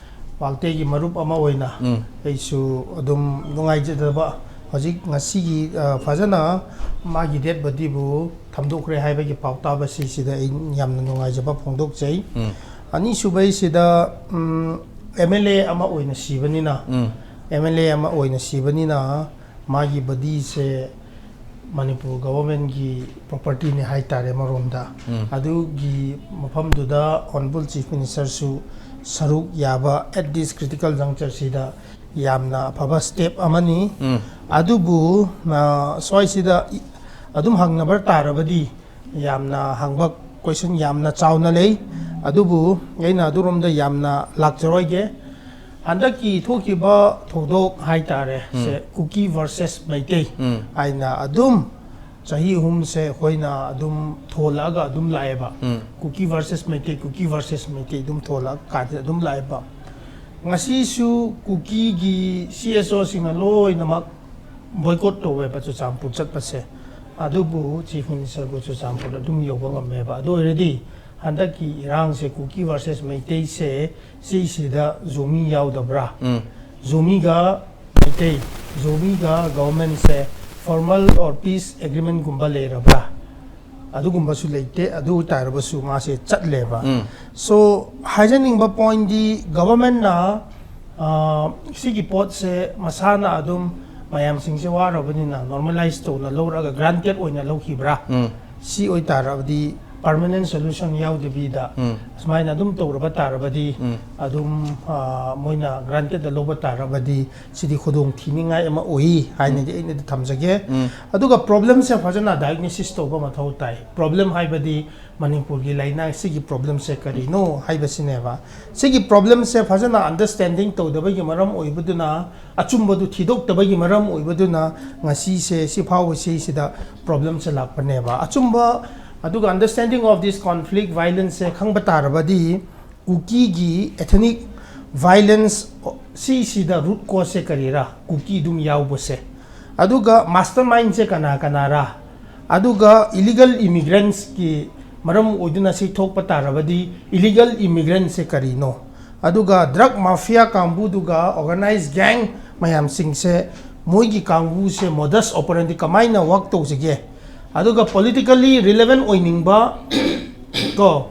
ꯕꯥꯜꯇꯦꯒꯤ ꯃꯔꯨꯞ ꯑꯃ ꯑꯣꯏꯅ ꯎꯝ꯫ ꯑꯩꯁꯨ ꯑꯗꯨꯝ ꯅꯨꯡꯉꯥꯏꯖꯗꯕ, ꯍꯧꯖꯤꯛ ꯉꯁꯤꯒꯤ, ꯑ, ꯐꯖꯅ ꯃꯥꯒꯤ ꯗꯦꯠ ꯕꯗꯤꯕꯨ ꯊꯝꯗꯣꯛꯈ꯭ꯔꯦ ꯍꯥꯏꯕꯒꯤ ꯄꯥꯎ ꯇꯥꯕꯁꯤ ꯁꯤꯗ ꯑꯩ ꯌꯥꯝꯅ ꯅꯨꯡꯉꯥꯏꯖꯕ ꯐꯣꯡꯗꯣꯛꯆꯩ꯫ ꯎꯝ꯫ ꯑꯅꯤꯁꯨꯕꯩꯁꯤꯗ, ꯎꯝ, ꯑꯦꯝ ꯑꯦꯜ ꯑꯦ ꯑꯃ ꯑꯣꯏꯅ ꯁꯤꯕꯅꯤꯅ, ꯎꯝ꯫ ꯑꯦꯝ ꯑꯦꯜ ꯑꯦ ꯑꯃ ꯑꯣꯏꯅ ꯁꯤꯕꯅꯤꯅ ꯃꯥꯒꯤ ꯕꯗꯤꯁꯦ ꯃꯅꯤꯄꯨꯔ ꯒꯣꯚꯔꯟꯃꯦꯟꯠꯀꯤ ꯄ꯭ꯔꯣꯄꯔꯇꯤꯅꯤ ꯍꯥꯏꯇꯥꯔꯦ ꯑꯃꯔꯣꯝꯗ꯫ ꯎꯝ꯫ ꯑꯗꯨꯒꯤ ꯃꯐꯝꯗꯨꯗ ꯑꯣꯅꯔꯦꯕꯜ ꯆꯤꯐ ꯃꯤꯅꯤꯁꯇꯔꯁꯨ ꯁꯔꯨꯛ ꯌꯥꯕ, at this critical juncture ꯁꯤꯗ ꯌꯥꯝꯅ ꯑꯐꯕ ꯁ꯭ꯇꯦꯞ ꯑꯃꯅꯤ꯫ ꯎꯝ꯫ ꯑꯗꯨꯕꯨ, ꯑ, ꯁ꯭ꯋꯥꯏꯁꯤꯗ ꯏ-, ꯑꯗꯨꯝ ꯍꯪꯅꯕ ꯇꯥꯔꯕꯗꯤ ꯌꯥꯝꯅ ꯍꯪꯕ ꯀꯣꯏꯁꯟ ꯌꯥꯝꯅ ꯆꯥꯎꯅ ꯂꯩ, ꯑꯗꯨꯕꯨ ꯑꯩꯅ ꯑꯗꯨꯔꯣꯝꯗ ꯌꯥꯝꯅ ꯂꯥꯛꯆꯔꯣꯏꯒꯦ꯫ ꯍꯟꯗꯛꯀꯤ ꯊꯣꯛꯈꯤꯕ ꯊꯧꯗꯣꯛ ꯍꯥꯏꯇꯥꯔꯦ, ꯎꯝ꯫ ꯁꯦ, ꯀꯨꯀꯤ ꯚꯔꯁꯦꯁ ꯃꯩꯇꯩ ꯎꯝ꯫ ꯍꯥꯏꯅ ꯑꯗꯨꯝ ꯆꯍꯤ ꯑꯍꯨꯝꯁꯦ ꯑꯩꯈꯣꯏꯅ ꯑꯗꯨꯝ ꯊꯣꯜꯂꯛꯑꯒ ꯑꯗꯨꯝ ꯂꯥꯛꯑꯦꯕ꯫ ꯎꯝ꯫ ꯀꯨꯀꯤ ꯚꯔꯁꯦꯁ ꯃꯩꯇꯩ, ꯀꯨꯀꯤ ꯚꯔꯁꯦꯁ ꯃꯩꯇꯩ ꯑꯗꯨꯝ ꯊꯣꯜꯂꯛꯑꯀꯥꯟꯗ ꯑꯗꯨꯝ ꯂꯥꯛꯑꯦꯕ꯫ ꯉꯁꯤꯁꯨ ꯀꯨꯀꯤꯒꯤ ꯁꯤ ꯑꯦꯁ ꯑꯣꯁꯤꯡꯅ ꯂꯣꯏꯅꯃꯛ ꯕꯣꯏꯀꯣꯠ ꯇꯧꯋꯦꯕ ꯆꯨꯔꯆꯥꯟꯄꯨꯔ ꯆꯠꯄꯁꯦ꯫ ꯑꯗꯨꯕꯨ ꯆꯤꯐ ꯃꯤꯅꯤꯁꯇꯔꯕꯨ ꯆꯨꯔꯆꯥꯟꯄꯨꯔꯗ ꯑꯗꯨꯝ ꯌꯧꯕ ꯉꯝꯃꯦꯕ꯫ ꯑꯗꯨ ꯑꯣꯏꯔꯗꯤ ꯍꯟꯗꯛꯀꯤ ꯏꯔꯥꯡꯁꯦ, ꯀꯨꯀꯤ ꯚꯔꯁꯦꯁ ꯃꯩꯇꯩꯁꯦ, ꯁꯤꯁꯤꯗ ꯖꯣꯃꯤ ꯌꯥꯎꯗꯕ꯭ꯔꯥ? ꯎꯝ꯫ ꯖꯣꯃꯤꯒ ꯃꯩꯇꯩ, ꯖꯣꯃꯤꯒ ꯒꯣꯚꯔꯟꯃꯦꯟꯠꯁꯦ ꯐꯣꯔꯃꯦꯜ ꯑꯣꯔ ꯄꯤꯁ ꯑꯦꯒ꯭ꯔꯤꯃꯦꯟꯒꯨꯝꯕ ꯂꯩꯔꯕ꯭ꯔꯥ? ꯑꯗꯨꯒꯨꯝꯕꯁꯨ ꯂꯩꯇꯦ꯫ ꯑꯗꯨ ꯑꯣꯏꯇꯥꯔꯕꯁꯨ ꯃꯥꯁꯦ ꯆꯠꯂꯦꯕ꯫ ꯎꯝ. ꯁꯣ, ꯍꯥꯏꯖꯅꯤꯡꯕ ꯄꯣꯏꯟꯗꯤ, ꯒꯚꯔꯟꯃꯦꯟꯅ ꯁꯤꯒꯤ ꯄꯣꯠꯁꯦ ꯃꯁꯥꯅ ꯑꯗꯨꯝ ꯃꯌꯥꯝꯁꯤꯡꯁꯦ ꯋꯥꯔꯕꯅꯤꯅ ꯅꯣꯔꯃꯦꯂꯥꯏꯁ ꯇꯧꯅ ꯂꯧꯔꯒ ꯒ꯭ꯔꯥꯟꯇꯦꯠ ꯑꯣꯏꯅ ꯂꯧꯈꯤꯕ꯭ꯔꯥ? ꯎꯝ. ꯁꯤ ꯑꯣꯏꯇꯥꯔꯕꯗꯤ ꯄꯔꯃꯅꯦꯟ ꯁꯣꯂꯨꯁꯟ ꯌꯥꯎꯗꯕꯤꯗ ꯎꯝ. ꯁꯨꯃꯥꯏꯅ ꯑꯗꯨꯝ ꯇꯧꯔꯕ ꯇꯥꯔꯕꯗꯤ, ꯎꯝ. ꯑꯗꯨꯝ ꯑ, ꯃꯣꯏꯅ ꯒ꯭ꯔꯥꯟꯇꯦꯠꯇ ꯂꯧꯕ ꯇꯥꯔꯕꯗꯤ, ꯁꯤꯗꯤ ꯈꯨꯗꯣꯡ ꯊꯤꯅꯤꯡꯉꯥꯏ ꯑꯃ ꯑꯣꯏ ꯍꯥꯏꯅꯗꯤ ꯑꯩꯅꯗꯤ ꯊꯝꯖꯒꯦ꯫ ꯎꯝ. ꯑꯗꯨꯒ ꯄ꯭ꯔꯣꯕ꯭ꯂꯦꯝꯁꯦ ꯐꯖꯅ ꯗꯥꯏꯒꯅꯣꯁꯤꯁ ꯇꯧꯕ ꯃꯊꯧ ꯇꯥꯏ꯫ ꯄ꯭ꯔꯣꯕ꯭ꯂꯦꯝ ꯍꯥꯏꯕꯗꯤ ꯃꯅꯤꯄꯨꯔꯒꯤ ꯂꯩꯅꯥ ꯁꯤꯒꯤ ꯄ꯭ꯔꯣꯕ꯭ꯂꯦꯝꯁꯦ ꯀꯔꯤꯅꯣ ꯍꯥꯏꯕꯁꯤꯅꯦꯕ꯫ ꯁꯤꯒꯤ ꯄ꯭ꯔꯣꯕ꯭ꯂꯦꯝꯁꯦ ꯐꯖꯅ ꯑꯟꯗꯔꯁꯇꯦꯟꯗꯤꯡ ꯇꯧꯗꯕꯒꯤ ꯃꯔꯝ ꯑꯣꯏꯕꯗꯨꯅ, ꯑꯆꯨꯝꯕꯗꯨ ꯊꯤꯗꯣꯛꯇꯕꯒꯤ ꯃꯔꯝ ꯑꯣꯏꯕꯗꯨꯅ ꯉꯁꯤꯁꯦ ꯁꯤ ꯐꯥꯎꯕꯁꯤꯁꯤꯗ ꯄ꯭ꯔꯣꯕ꯭ꯂꯦꯝꯁꯦ ꯂꯥꯛꯄꯅꯦꯕ꯫ ꯑꯆꯨꯝꯕ, ꯑꯗꯨꯒ understanding of this conflict, violenceꯁꯦ ꯈꯪꯕ ꯇꯥꯔꯕꯗꯤ, ꯀꯨꯀꯤꯒꯤ ethnic violence ꯁꯤꯁꯤꯗ ꯔꯨꯠ ꯀꯣꯁꯁꯦ ꯀꯔꯤꯔꯥ, ꯀꯨꯀꯤ ꯑꯗꯨꯝ ꯌꯥꯎꯕꯁꯦ, ꯑꯗꯨꯒ ꯃꯥꯁꯇꯔ ꯃꯥꯏꯟꯁꯦ ꯀꯅꯥ ꯀꯅꯥꯔꯥ, ꯑꯗꯨꯒ ꯏꯂꯤꯒꯜ ꯏꯃꯤꯒ꯭ꯔꯦꯟꯁꯀꯤ ꯃꯔꯝ ꯑꯣꯏꯗꯨꯅ ꯁꯤ ꯊꯣꯛꯄ ꯇꯥꯔꯕꯗꯤ, ꯏꯂꯤꯒꯜ ꯏꯃꯤꯒ꯭ꯔꯦꯟꯁꯁꯦ ꯀꯔꯤꯅꯣ, ꯑꯗꯨꯒ ꯗ꯭ꯔꯒ ꯃꯥꯐꯤꯌꯥ ꯀꯥꯡꯕꯨꯗꯨꯒ ꯑꯣꯔꯒꯅꯥꯏꯖ ꯒꯦꯡ ꯃꯌꯥꯝꯁꯤꯡꯁꯦ, ꯃꯣꯏꯒꯤ ꯀꯥꯡꯕꯨꯁꯦ ꯃꯣꯗꯁ ꯑꯣꯄꯔꯦꯟꯗꯤ ꯀꯃꯥꯏꯅ ꯋꯥꯛ ꯇꯧꯖꯒꯦ, ꯑꯗꯨꯒ ꯄꯣꯂꯤꯇꯤꯀꯦꯜꯂꯤ ꯔꯤꯂꯦꯚꯦꯟ ꯑꯣꯏꯅꯤꯡꯕ ꯀꯣ,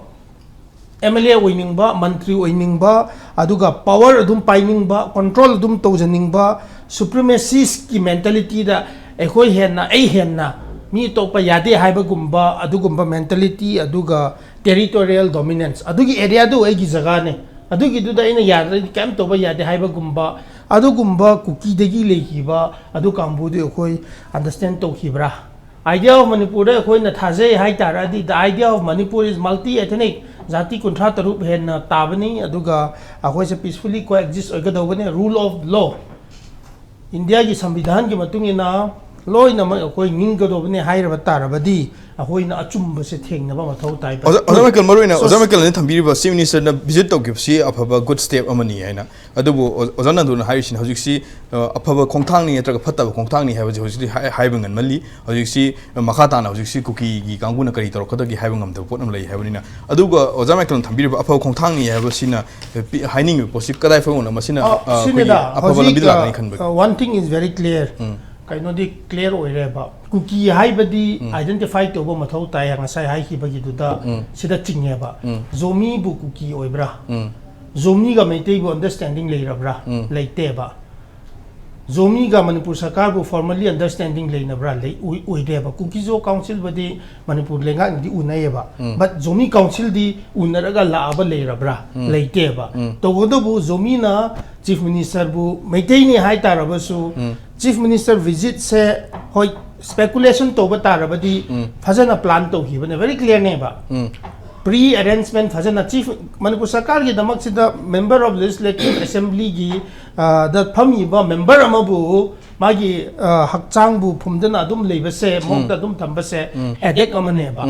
ꯑꯦꯝ ꯑꯦꯜ ꯑꯦ ꯑꯣꯏꯅꯤꯡꯕ, ꯃꯟꯇ꯭ꯔꯤ ꯑꯣꯏꯅꯤꯡꯕ, ꯑꯗꯨꯒ ꯄꯋꯔ ꯑꯗꯨꯝ ꯄꯥꯏꯅꯤꯡꯕ, ꯀꯟꯇ꯭ꯔꯣꯜ ꯑꯗꯨꯝ ꯇꯧꯖꯅꯤꯡꯕ, ꯁꯨꯄ꯭ꯔꯤꯃꯦꯁꯤꯁꯀꯤ ꯃꯦꯟꯇꯦꯂꯤꯇꯤꯗ ꯑꯩꯈꯣꯏ ꯍꯦꯟꯅ, ꯑꯩ ꯍꯦꯟꯅ ꯃꯤ ꯑꯇꯣꯞꯄ ꯌꯥꯗꯦ ꯍꯥꯏꯕꯒꯨꯝꯕ, ꯑꯗꯨꯒꯨꯝꯕ ꯃꯦꯟꯇꯦꯂꯤꯇꯤ, ꯑꯗꯨꯒ ꯇꯦꯔꯤꯇꯣꯔꯤꯌꯦꯜ ꯗꯣꯃꯤꯅꯦꯟꯁ, ꯑꯗꯨꯒꯤ ꯑꯦꯔꯤꯌꯥꯗꯨ ꯑꯩꯒꯤ ꯖꯒꯥꯅꯦ, ꯑꯗꯨꯒꯤꯗꯨꯗ ꯑꯩꯅ ꯌꯥꯗ꯭ꯔꯗꯤ ꯀꯩꯝ ꯇꯧꯕ ꯌꯥꯗꯦ ꯍꯥꯏꯕꯒꯨꯝꯕ, ꯑꯗꯨꯒꯨꯝꯕ ꯀꯨꯀꯤꯗꯒꯤ ꯂꯩꯈꯤꯕ ꯑꯗꯨ ꯀꯥꯡꯕꯨꯗꯨ ꯑꯩꯈꯣꯏ ꯑꯟꯗꯔꯁꯇꯦꯟ ꯇꯧꯈꯤꯕ꯭ꯔꯥ? Idea of Manipurꯗ ꯑꯩꯈꯣꯏꯅ ꯊꯥꯖꯩ ꯍꯥꯏ ꯇꯥꯔꯗꯤ, the idea of Manipur is multi ethnic, ꯖꯥꯇꯤ ꯀꯨꯟꯊ꯭ꯔꯥ ꯇꯔꯨꯛ ꯍꯦꯟꯅ ꯇꯥꯕꯅꯤ, ꯑꯗꯨꯒ ꯑꯩꯈꯣꯏꯁꯦ peacefully coexist ꯑꯣꯏꯒꯗꯧꯕꯅꯤ, rule of law, ꯏꯟꯗꯤꯌꯥꯒꯤ ꯁꯪꯕꯤꯙꯥꯟꯒꯤ ꯃꯇꯨꯡ ꯏꯟꯅ ꯂꯣꯏꯅꯃꯛ ꯑꯩꯈꯣꯏ ꯅꯤꯡꯒꯗꯧꯕꯅꯤ ꯍꯥꯏꯔꯕ ꯇꯥꯔꯕꯗꯤ, ꯑꯩꯈꯣꯏꯅ ꯑꯆꯨꯝꯕꯁꯦ ꯊꯦꯡꯅꯕ ꯃꯊꯧ ꯇꯥꯏ꯫ ꯑꯣꯖꯥ ꯑꯣꯖꯥ ꯃꯥꯏꯀꯦꯜ, ꯃꯔꯨꯑꯣꯏꯅ So, ꯑꯣꯖꯥ ꯃꯥꯏꯀꯦꯜꯅ ꯊꯝꯕꯤꯔꯤꯕ ꯆꯤꯐ ꯃꯤꯅꯤꯁꯇꯔꯅ ꯚꯤꯖꯤꯠ ꯇꯧꯈꯤꯕꯁꯤ ꯑꯐꯕ ꯒꯨꯗ ꯁ꯭ꯇꯦꯞ ꯑꯃꯅꯤ ꯍꯥꯏꯅ, ꯑꯗꯨꯕꯨ ꯑꯣ- ꯑꯣꯖꯥ ꯅꯟꯗꯨꯅ ꯍꯥꯏꯔꯤꯁꯤꯅ ꯍꯧꯖꯤꯛꯁꯤ ꯑ, ꯑꯐꯕ ꯈꯣꯡꯊꯥꯡꯅꯤ ꯅꯠꯇ꯭ꯔꯒ ꯐꯠꯇꯕ ꯈꯣꯡꯊꯥꯡꯅꯤ ꯍꯥꯏꯕꯁꯤ ꯍꯧꯖꯤꯛꯇꯤ ꯍꯥꯏ- ꯍꯥꯏꯕ ꯉꯟꯃꯜꯂꯤ꯫ ꯍꯧꯖꯤꯛꯁꯤ ꯃꯈꯥ ꯇꯥꯅ ꯍꯧꯖꯤꯛꯁꯤ ꯀꯨꯀꯤꯒꯤ ꯀꯥꯡꯕꯨꯅ ꯀꯔꯤ ꯇꯧꯔꯛꯀꯗꯒꯦ ꯍꯥꯏꯕ ꯉꯝꯗꯕ ꯄꯣꯠ ꯑꯃ ꯂꯩ ꯍꯥꯏꯕꯅꯤꯅ, ꯑꯗꯨꯒ ꯑꯣꯖꯥ ꯃꯥꯏꯀꯦꯜꯅ ꯊꯝꯕꯤꯔꯤꯕ ꯑꯐꯕ ꯈꯣꯡꯊꯥꯡꯅꯤ ꯍꯥꯏꯕꯁꯤꯅ, ꯑ, ꯄꯤ- ꯍꯥꯏꯅꯤꯡꯉꯤꯕ ꯄꯣꯠꯁꯤ ꯀꯗꯥꯏ ꯐꯥꯎꯕꯅꯣ ꯃꯁꯤꯅ, ꯑ, ꯑ, ꯑꯩꯈꯣꯏꯒꯤ ꯁꯤꯅꯤꯗ, ꯑꯐꯕ ꯍꯧꯖꯤꯛ, ꯂꯝꯕꯤꯗ ꯂꯥꯛꯀꯅꯤ ꯑ, ꯈꯟꯕꯒꯦ? ꯑ, one thing is very clear. ꯎꯝ. ꯀꯩꯅꯣꯗꯤ clear ꯑꯣꯏꯔꯦꯕ꯫ ꯀꯨꯀꯤ ꯍꯥꯏꯕꯗꯤ identify ꯇꯧꯕ ꯃꯊꯧ ꯇꯥꯏ, ꯉꯁꯥꯏ ꯍꯥꯏꯈꯤꯕꯒꯤꯗꯨꯗ ꯁꯤꯗ ꯆꯤꯡꯉꯦꯕ꯫ ꯖꯣꯃꯤꯕꯨ ꯀꯨꯀꯤ ꯑꯣꯏꯕ꯭ꯔꯥ? ꯖꯣꯃꯤꯒ ꯃꯩꯇꯩꯕꯨ understanding ꯂꯩꯔꯕ꯭ꯔꯥ? ꯂꯩꯇꯦꯕ꯫ ꯖꯣꯃꯤꯒ ꯃꯅꯤꯄꯨꯔ ꯁꯔꯀꯥꯔꯕꯨ formally understanding ꯂꯩꯅꯕ꯭ꯔꯥ? ꯂꯩ, ꯑꯣꯏ-, ꯑꯣꯏꯗꯦꯕ꯫ ꯀꯨꯀꯤꯖꯣ ꯀꯥꯎꯟꯁꯤꯜꯕꯨꯗꯤ ꯃꯅꯤꯄꯨꯔ ꯂꯩꯉꯥꯛꯅꯗꯤ ꯎꯅꯩꯌꯦꯕ꯫ But ꯖꯣꯃꯤ ꯀꯥꯎꯟꯁꯤꯜꯗꯤ ꯎꯅꯔꯒ ꯂꯥꯛꯑꯕ ꯂꯩꯔꯕ꯭ꯔꯥ? ꯂꯩꯇꯦꯕ꯫ ꯇꯧꯕꯇꯕꯨ ꯖꯣꯃꯤꯅ chief ministerꯕꯨ ꯃꯩꯇꯩꯅꯤ ꯍꯥꯏ ꯇꯥꯔꯕꯁꯨ, chief minister visitꯁꯦ, ꯍꯣꯏ, speculation ꯇꯧꯕ ꯇꯥꯔꯕꯗꯤ ꯐꯖꯅ plan ꯇꯧꯈꯤꯕꯅꯦ, very clearꯅꯦꯕ꯫ Pre arrangement ꯐꯖꯅ chief, Manipur ꯁꯔꯀꯥꯔꯒꯤꯗꯃꯛꯁꯤꯗ member of legislative assemblyꯒꯤ, ꯑ, ꯗ ꯐꯝꯃꯤꯕ member ꯑꯃꯕꯨ ꯃꯥꯒꯤ, ꯑ, ꯍꯛꯆꯥꯡꯕꯨ ꯐꯨꯝꯗꯅ ꯑꯗꯨꯝ ꯂꯩꯕꯁꯦ, ꯃꯑꯣꯡꯗ ꯑꯗꯨꯝ ꯊꯝꯕꯁꯦ headache ꯑꯃꯅꯦꯕ꯫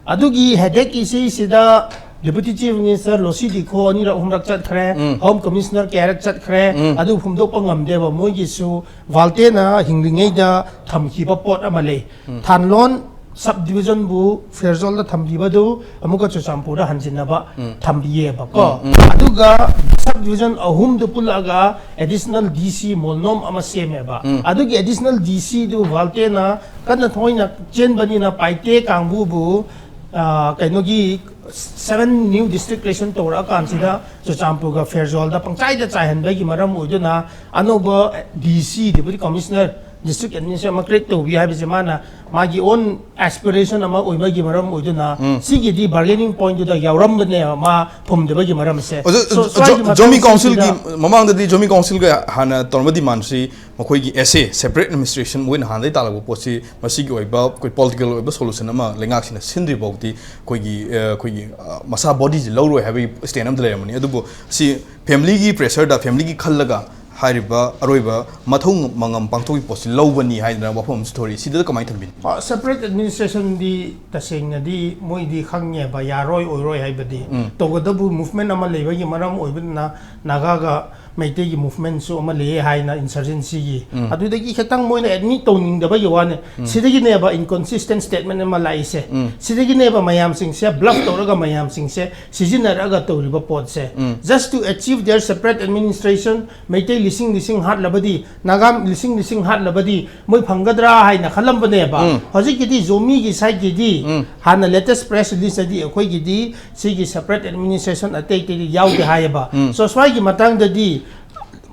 ꯑꯗꯨꯒꯤ headacheꯀꯤ ꯁꯤꯁꯤꯗ Deputy Chief Minister ꯂꯣꯁꯤ ꯗꯤꯈꯣ ꯑꯅꯤꯔꯛ ꯑꯍꯨꯝꯔꯛ ꯆꯠꯈ꯭ꯔꯦ, Home Commissioner ꯀꯌꯥꯔꯛ ꯆꯠꯈ꯭ꯔꯦ, ꯑꯗꯨ ꯐꯨꯝꯗꯣꯛꯄ ꯉꯝꯗꯦꯕ꯫ ꯃꯣꯏꯒꯤꯁꯨ ꯚꯥꯜꯇꯦꯅ ꯍꯤꯡꯂꯤꯉꯩꯗ ꯊꯝꯈꯤꯕ ꯄꯣꯠ ꯑꯃ ꯂꯩ꯫ ꯊꯥꯟꯂꯣꯟ sub divisionꯕꯨ ꯐꯦꯔꯖꯣꯜꯗ ꯊꯝꯕꯤꯕꯗꯨ ꯑꯃꯨꯛꯀ ꯆꯨꯔꯆꯥꯟꯄꯨꯔꯗ ꯍꯟꯖꯤꯟꯅꯕ ꯊꯝꯕꯤꯌꯦꯕꯀꯣ꯫ ꯑꯗꯨꯒ sub division ꯑꯍꯨꯝꯗꯨ ꯄꯨꯜꯂꯛꯑꯒ additional DC ꯃꯣꯜꯅꯣꯝ ꯑꯃ ꯁꯦꯝꯃꯦꯕ꯫ ꯑꯗꯨꯒꯤ additional DCꯗꯨ ꯚꯥꯜꯇꯦꯅ ꯀꯟꯅ ꯊꯣꯏꯅ ꯆꯦꯟꯕꯅꯤꯅ ꯄꯥꯏꯇꯦ ꯀꯥꯡꯕꯨꯕꯨ, ꯑ, ꯀꯩꯅꯣꯒꯤ seven new district creation ꯇꯧꯔꯛꯑꯀꯥꯟꯁꯤꯗ ꯆꯨꯔꯆꯥꯟꯄꯨꯔꯒ ꯐꯦꯔꯖꯣꯜꯗ ꯄꯪꯆꯥꯏꯗ ꯆꯥꯏꯍꯟꯕꯒꯤ ꯃꯔꯝ ꯑꯣꯏꯗꯨꯅ ꯑꯅꯧꯕ DC, Deputy Commissioner, district administrator ꯑꯃ create ꯇꯧꯕꯤ ꯍꯥꯏꯕꯁꯦ ꯃꯥꯅ ꯃꯥꯒꯤ own aspiration ꯑꯃ ꯑꯣꯏꯕꯒꯤ ꯃꯔꯝ ꯑꯣꯏꯗꯨꯅ ꯁꯤꯒꯤꯗꯤ bargaining pointꯗꯨꯗ ꯌꯥꯎꯔꯝꯕꯅꯦꯕ, ꯃꯥ ꯐꯨꯝꯗꯕꯒꯤ ꯃꯔꯝꯁꯦ꯫ ꯑꯗꯨ So, ꯖꯣ-, ꯁ꯭ꯋꯥꯏꯒꯤ ꯖꯣꯃꯤ ꯃꯇꯥꯡꯁꯤꯗ ꯀꯥꯎꯟꯁꯤꯜꯒꯤ ꯃꯃꯥꯡꯗꯗꯤ ꯖꯣꯃꯤ ꯀꯥꯎꯟꯁꯤꯜꯒ ꯍꯥꯟꯅ ꯇꯧꯔꯝꯕ demandꯁꯤ ꯃꯈꯣꯏꯒꯤ SA, separate administration, ꯃꯣꯏꯅ ꯍꯥꯟꯅꯗꯒꯤ ꯇꯥꯜꯂꯛꯄ ꯄꯣꯠꯁꯤ ꯃꯁꯤꯒꯤ ꯑꯣꯏꯕ ꯑꯩꯈꯣꯏ political ꯑꯣꯏꯕ solution ꯑꯃ ꯂꯩꯉꯥꯛꯁꯤꯅ ꯁꯤꯟꯗ꯭ꯔꯤ ꯐꯥꯎꯗꯤ ꯑꯩꯈꯣꯏꯒꯤ, ꯑ, ꯑꯩꯈꯣꯏꯒꯤ, ꯑ, ꯃꯁꯥ bodyꯁꯤ ꯂꯧꯔꯣꯏ ꯍꯥꯏꯕꯒꯤ stand ꯑꯃꯗ ꯂꯩꯔꯝꯕꯅꯤ꯫ ꯑꯗꯨꯕꯨ ꯁꯤ familyꯒꯤ pressureꯗ, familyꯒꯤ ꯈꯜꯂꯒ ꯍꯥꯏꯔꯤꯕ ꯑꯔꯣꯏꯕ ꯃꯊꯧ ꯃꯉꯝ ꯄꯥꯡꯊꯣꯛꯄꯒꯤ ꯄꯣꯠꯁꯤ ꯂꯧꯕꯅꯤ ꯍꯥꯏꯗꯅ ꯋꯥꯐꯝ ꯑꯃꯁꯨ ꯊꯣꯔꯛꯏ꯫ ꯁꯤꯗ ꯀꯃꯥꯏꯅ ꯊꯝꯕꯤꯅꯤ? ꯑ, separate administrationꯗꯤ ꯇꯁꯦꯡꯅꯗꯤ ꯃꯣꯏꯗꯤ ꯈꯪꯉꯦꯕ, ꯌꯥꯔꯣꯏ ꯑꯣꯏꯔꯣꯏ ꯍꯥꯏꯕꯗꯤ꯫ ꯇꯧꯒꯗꯕꯨ movement ꯑꯃ ꯂꯩꯕꯒꯤ ꯃꯔꯝ ꯑꯣꯏꯕꯅꯤꯅ ꯅꯥꯒꯥꯒ ꯃꯩꯇꯩꯒꯤ ꯃꯨꯚꯃꯦꯟꯁꯨ ꯑꯃ ꯂꯩꯌꯦ ꯍꯥꯏꯅ ꯏꯟꯁꯔꯖꯦꯟꯁꯤꯒꯤ, ꯑꯗꯨꯗꯒꯤ ꯈꯤꯇꯪ ꯃꯣꯏꯅ ꯑꯦꯗꯃꯤꯠ ꯇꯧꯅꯤꯡꯗꯕꯒꯤ ꯋꯥꯅꯤ꯫ ꯁꯤꯗꯒꯤꯅꯦꯕ ꯏꯟꯀꯟꯁꯤꯁꯇꯦꯟ ꯁ꯭ꯇꯦꯠꯃꯦꯟ ꯑꯃ ꯂꯥꯛꯏꯁꯦ꯫ ꯁꯤꯗꯒꯤꯅꯦꯕ ꯃꯌꯥꯝꯁꯤꯡꯁꯦ ꯕ꯭ꯂꯐ ꯇꯧꯔꯒ ꯃꯌꯥꯝꯁꯤꯡꯁꯦ ꯁꯤꯖꯤꯟꯅꯔꯒ ꯇꯧꯔꯤꯕ ꯄꯣꯠꯁꯦ꯫ Just to achieve their separate administration, Meitei ꯂꯤꯁꯤꯡ ꯂꯤꯁꯤꯡ ꯍꯥꯠꯂꯕꯗꯤ, ꯅꯥꯒꯥ ꯂꯤꯁꯤꯡ ꯂꯤꯁꯤꯡ ꯍꯥꯠꯂꯕꯗꯤ ꯃꯣꯏ ꯐꯪꯒꯗ꯭ꯔꯥ ꯍꯥꯏꯅ ꯈꯜꯂꯝꯕꯅꯦꯕ꯫ ꯍꯧꯖꯤꯛꯀꯤꯗꯤ ꯖꯣꯃꯤꯒꯤ ꯁꯥꯏꯠꯀꯤꯗꯤ ꯍꯥꯟꯅ latest press release ꯑꯗꯤ ꯑꯩꯈꯣꯏꯒꯤꯗꯤ ꯁꯤꯒꯤ separate administration ꯑꯇꯩ ꯑꯇꯩꯗꯤ ꯌꯥꯎꯗꯦ ꯍꯥꯏꯌꯦꯕ꯫ So ꯁ꯭ꯋꯥꯏꯒꯤ ꯃꯇꯥꯡꯗꯗꯤ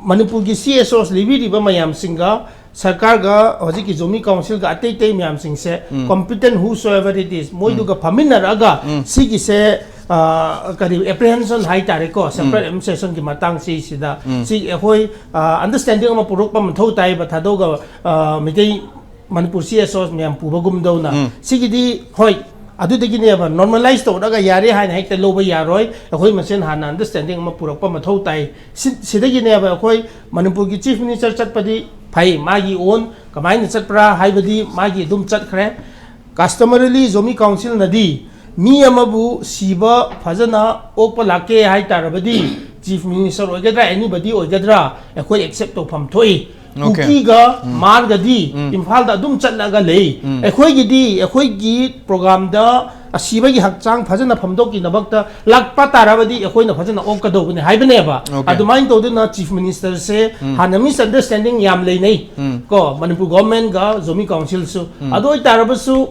ꯃꯅꯤꯄꯨꯔꯒꯤ C S Os ꯂꯤꯕꯤꯔꯤꯕ ꯃꯌꯥꯝꯁꯤꯡꯒ ꯁꯔꯀꯥꯔꯒ ꯍꯧꯖꯤꯛꯀꯤ ꯖꯣꯃꯤ ꯀꯥꯎꯟꯁꯤꯜꯒ ꯑꯇꯩ ꯑꯇꯩ ꯃꯌꯥꯝꯁꯤꯡꯁꯦ competent whosoever it is ꯃꯣꯏꯗꯨꯒ ꯐꯝꯃꯤꯟꯅꯔꯛꯑꯒ ꯁꯤꯒꯤꯁꯦ, ꯑ, ꯀꯔꯤ, apprehension ꯍꯥꯏꯇꯥꯔꯦꯀꯣ, separate administrationꯒꯤ ꯃꯇꯥꯡꯁꯤꯁꯤꯗ ꯁꯤ ꯑꯩꯈꯣꯏ, ꯑ, understanding ꯑꯃ ꯄꯨꯔꯛꯄ ꯃꯊꯧ ꯇꯥꯏꯕ ꯊꯥꯗꯣꯛꯑꯒ, ꯑ, Meitei Manipur C S Os ꯃꯌꯥꯝ ꯄꯨꯕꯒꯨꯝꯗꯧꯅ꯫ ꯁꯤꯒꯤꯗꯤ ꯍꯣꯏ, ꯑꯗꯨꯗꯒꯤꯅꯦꯕ normalize ꯇꯧꯔꯒ ꯌꯥꯔꯦ ꯍꯥꯏꯅ ꯍꯦꯛꯇ ꯂꯧꯕ ꯌꯥꯔꯣꯏ꯫ ꯑꯩꯈꯣꯏ ꯃꯁꯦꯟ ꯍꯥꯟꯅ understanding ꯑꯃ ꯄꯨꯔꯛꯄ ꯃꯊꯧ ꯇꯥꯏ꯫ ꯁꯤ-, ꯁꯤꯗꯒꯤꯅꯦꯕ ꯑꯩꯈꯣꯏ ꯃꯅꯤꯄꯨꯔꯒꯤ Chief Minister ꯆꯠꯄꯗꯤ ꯐꯩ, ꯃꯥꯒꯤ own ꯀꯃꯥꯏꯅ ꯆꯠꯄ꯭ꯔꯥ ꯍꯥꯏꯕꯗꯤ ꯃꯥꯒꯤ ꯑꯗꯨꯝ ꯆꯠꯈ꯭ꯔꯦ꯫ Customarily ꯖꯣꯃꯤ ꯀꯥꯎꯟꯁꯤꯜꯅꯗꯤ ꯃꯤ ꯑꯃꯕꯨ ꯁꯤꯕ ꯐꯖꯅ ꯑꯣꯛꯄ ꯂꯥꯛꯀꯦ ꯍꯥꯏ ꯇꯥꯔꯕꯗꯤ Chief Minister ꯑꯣꯏꯒꯗ꯭ꯔꯥ, anybody ꯑꯣꯏꯒꯗ꯭ꯔꯥ, ꯑꯩꯈꯣꯏ accept ꯇꯧꯐꯝ ꯊꯣꯛꯏ꯫ Okay. ꯀꯨꯀꯤꯒ ꯃꯥꯔꯒꯗꯤ ꯏꯝꯐꯥꯜꯗ ꯑꯗꯨꯝ ꯆꯠꯂꯒ ꯂꯩ꯫ ꯑꯩꯈꯣꯏꯒꯤꯗꯤ ꯑꯩꯈꯣꯏꯒꯤ programꯗ ꯑꯁꯤꯕꯒꯤ ꯍꯛꯆꯥꯡ ꯐꯖꯅ ꯐꯝꯗꯣꯛꯈꯤꯅꯕꯛꯇ ꯂꯥꯛꯄ ꯇꯥꯔꯕꯗꯤ ꯑꯩꯈꯣꯏꯅ ꯐꯖꯅ ꯑꯣꯛꯀꯗꯧꯕꯅꯤ ꯍꯥꯏꯕꯅꯦꯕ꯫ Okay. ꯑꯗꯨꯃꯥꯏꯅ ꯇꯧꯗꯨꯅ Chief Ministerꯁꯦ ꯍꯥꯟꯅ misunderstanding ꯌꯥꯝ ꯂꯩꯅꯩ ꯀꯣ, ꯃꯅꯤꯄꯨꯔ governmentꯒ ꯖꯣꯃꯤ ꯀꯥꯎꯟꯁꯤꯜꯁꯨ꯫ ꯑꯗꯨ ꯑꯣꯏꯇꯥꯔꯕꯁꯨ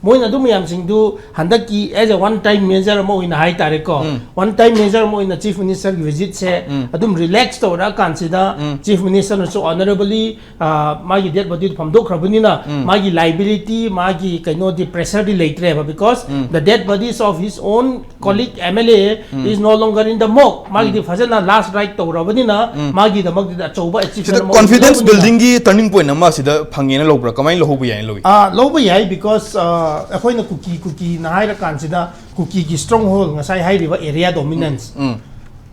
ꯃꯣꯏꯅ ꯑꯗꯨ ꯃꯌꯥꯝꯁꯤꯡꯗꯨ ꯍꯟꯗꯛꯀꯤ as a one time measure ꯑꯃ ꯑꯣꯏꯅ ꯍꯥꯏꯇꯥꯔꯦꯀꯣ, one time measure ꯑꯃ ꯑꯣꯏꯅ Chief Ministerꯒꯤ visitꯁꯦ ꯑꯗꯨꯝ relax ꯇꯧꯔꯛꯑꯀꯥꯟꯁꯤꯗ Chief Ministerꯅꯁꯨ honourably, ꯑ, ꯃꯥꯒꯤ dead bodyꯗꯨ ꯐꯝꯗꯣꯛꯈ꯭ꯔꯕꯅꯤꯅ ꯃꯥꯒꯤ liability, ꯃꯥꯒꯤ ꯀꯩꯅꯣꯗꯤ pressureꯗꯤ ꯂꯩꯇ꯭ꯔꯦꯕ, because the dead bodies of his own colleague M L A is no longer in the morgue꯫ ꯃꯥꯒꯤꯗꯤ ꯐꯖꯅ last rite ꯇꯧꯔꯕꯅꯤꯅ ꯃꯥꯒꯤꯗꯃꯛꯇꯗꯤ ꯑꯆꯧꯕ achievement ꯁꯤꯗ ꯑꯃ confidence ꯑꯣꯏꯒꯗꯧꯕꯅꯤꯅ꯫ Buildingꯒꯤ turning point ꯑꯃ ꯁꯤꯗ ꯐꯪꯉꯦꯅ ꯂꯧꯕ꯭ꯔꯥ? ꯀꯃꯥꯏꯅ ꯂꯧꯍꯧꯕ ꯌꯥꯏꯅ ꯂꯧꯏ? ꯑ, ꯂꯧꯕ ꯌꯥꯏ, because, ꯑ, ꯑꯩꯈꯣꯏꯅ ꯀꯨꯀꯤ ꯀꯨꯀꯤꯅ ꯍꯥꯏꯔꯀꯥꯟꯁꯤꯗ ꯀꯨꯀꯤꯒꯤ stronghold ꯉꯁꯥꯏ ꯍꯥꯏꯔꯤꯕ area dominance꯫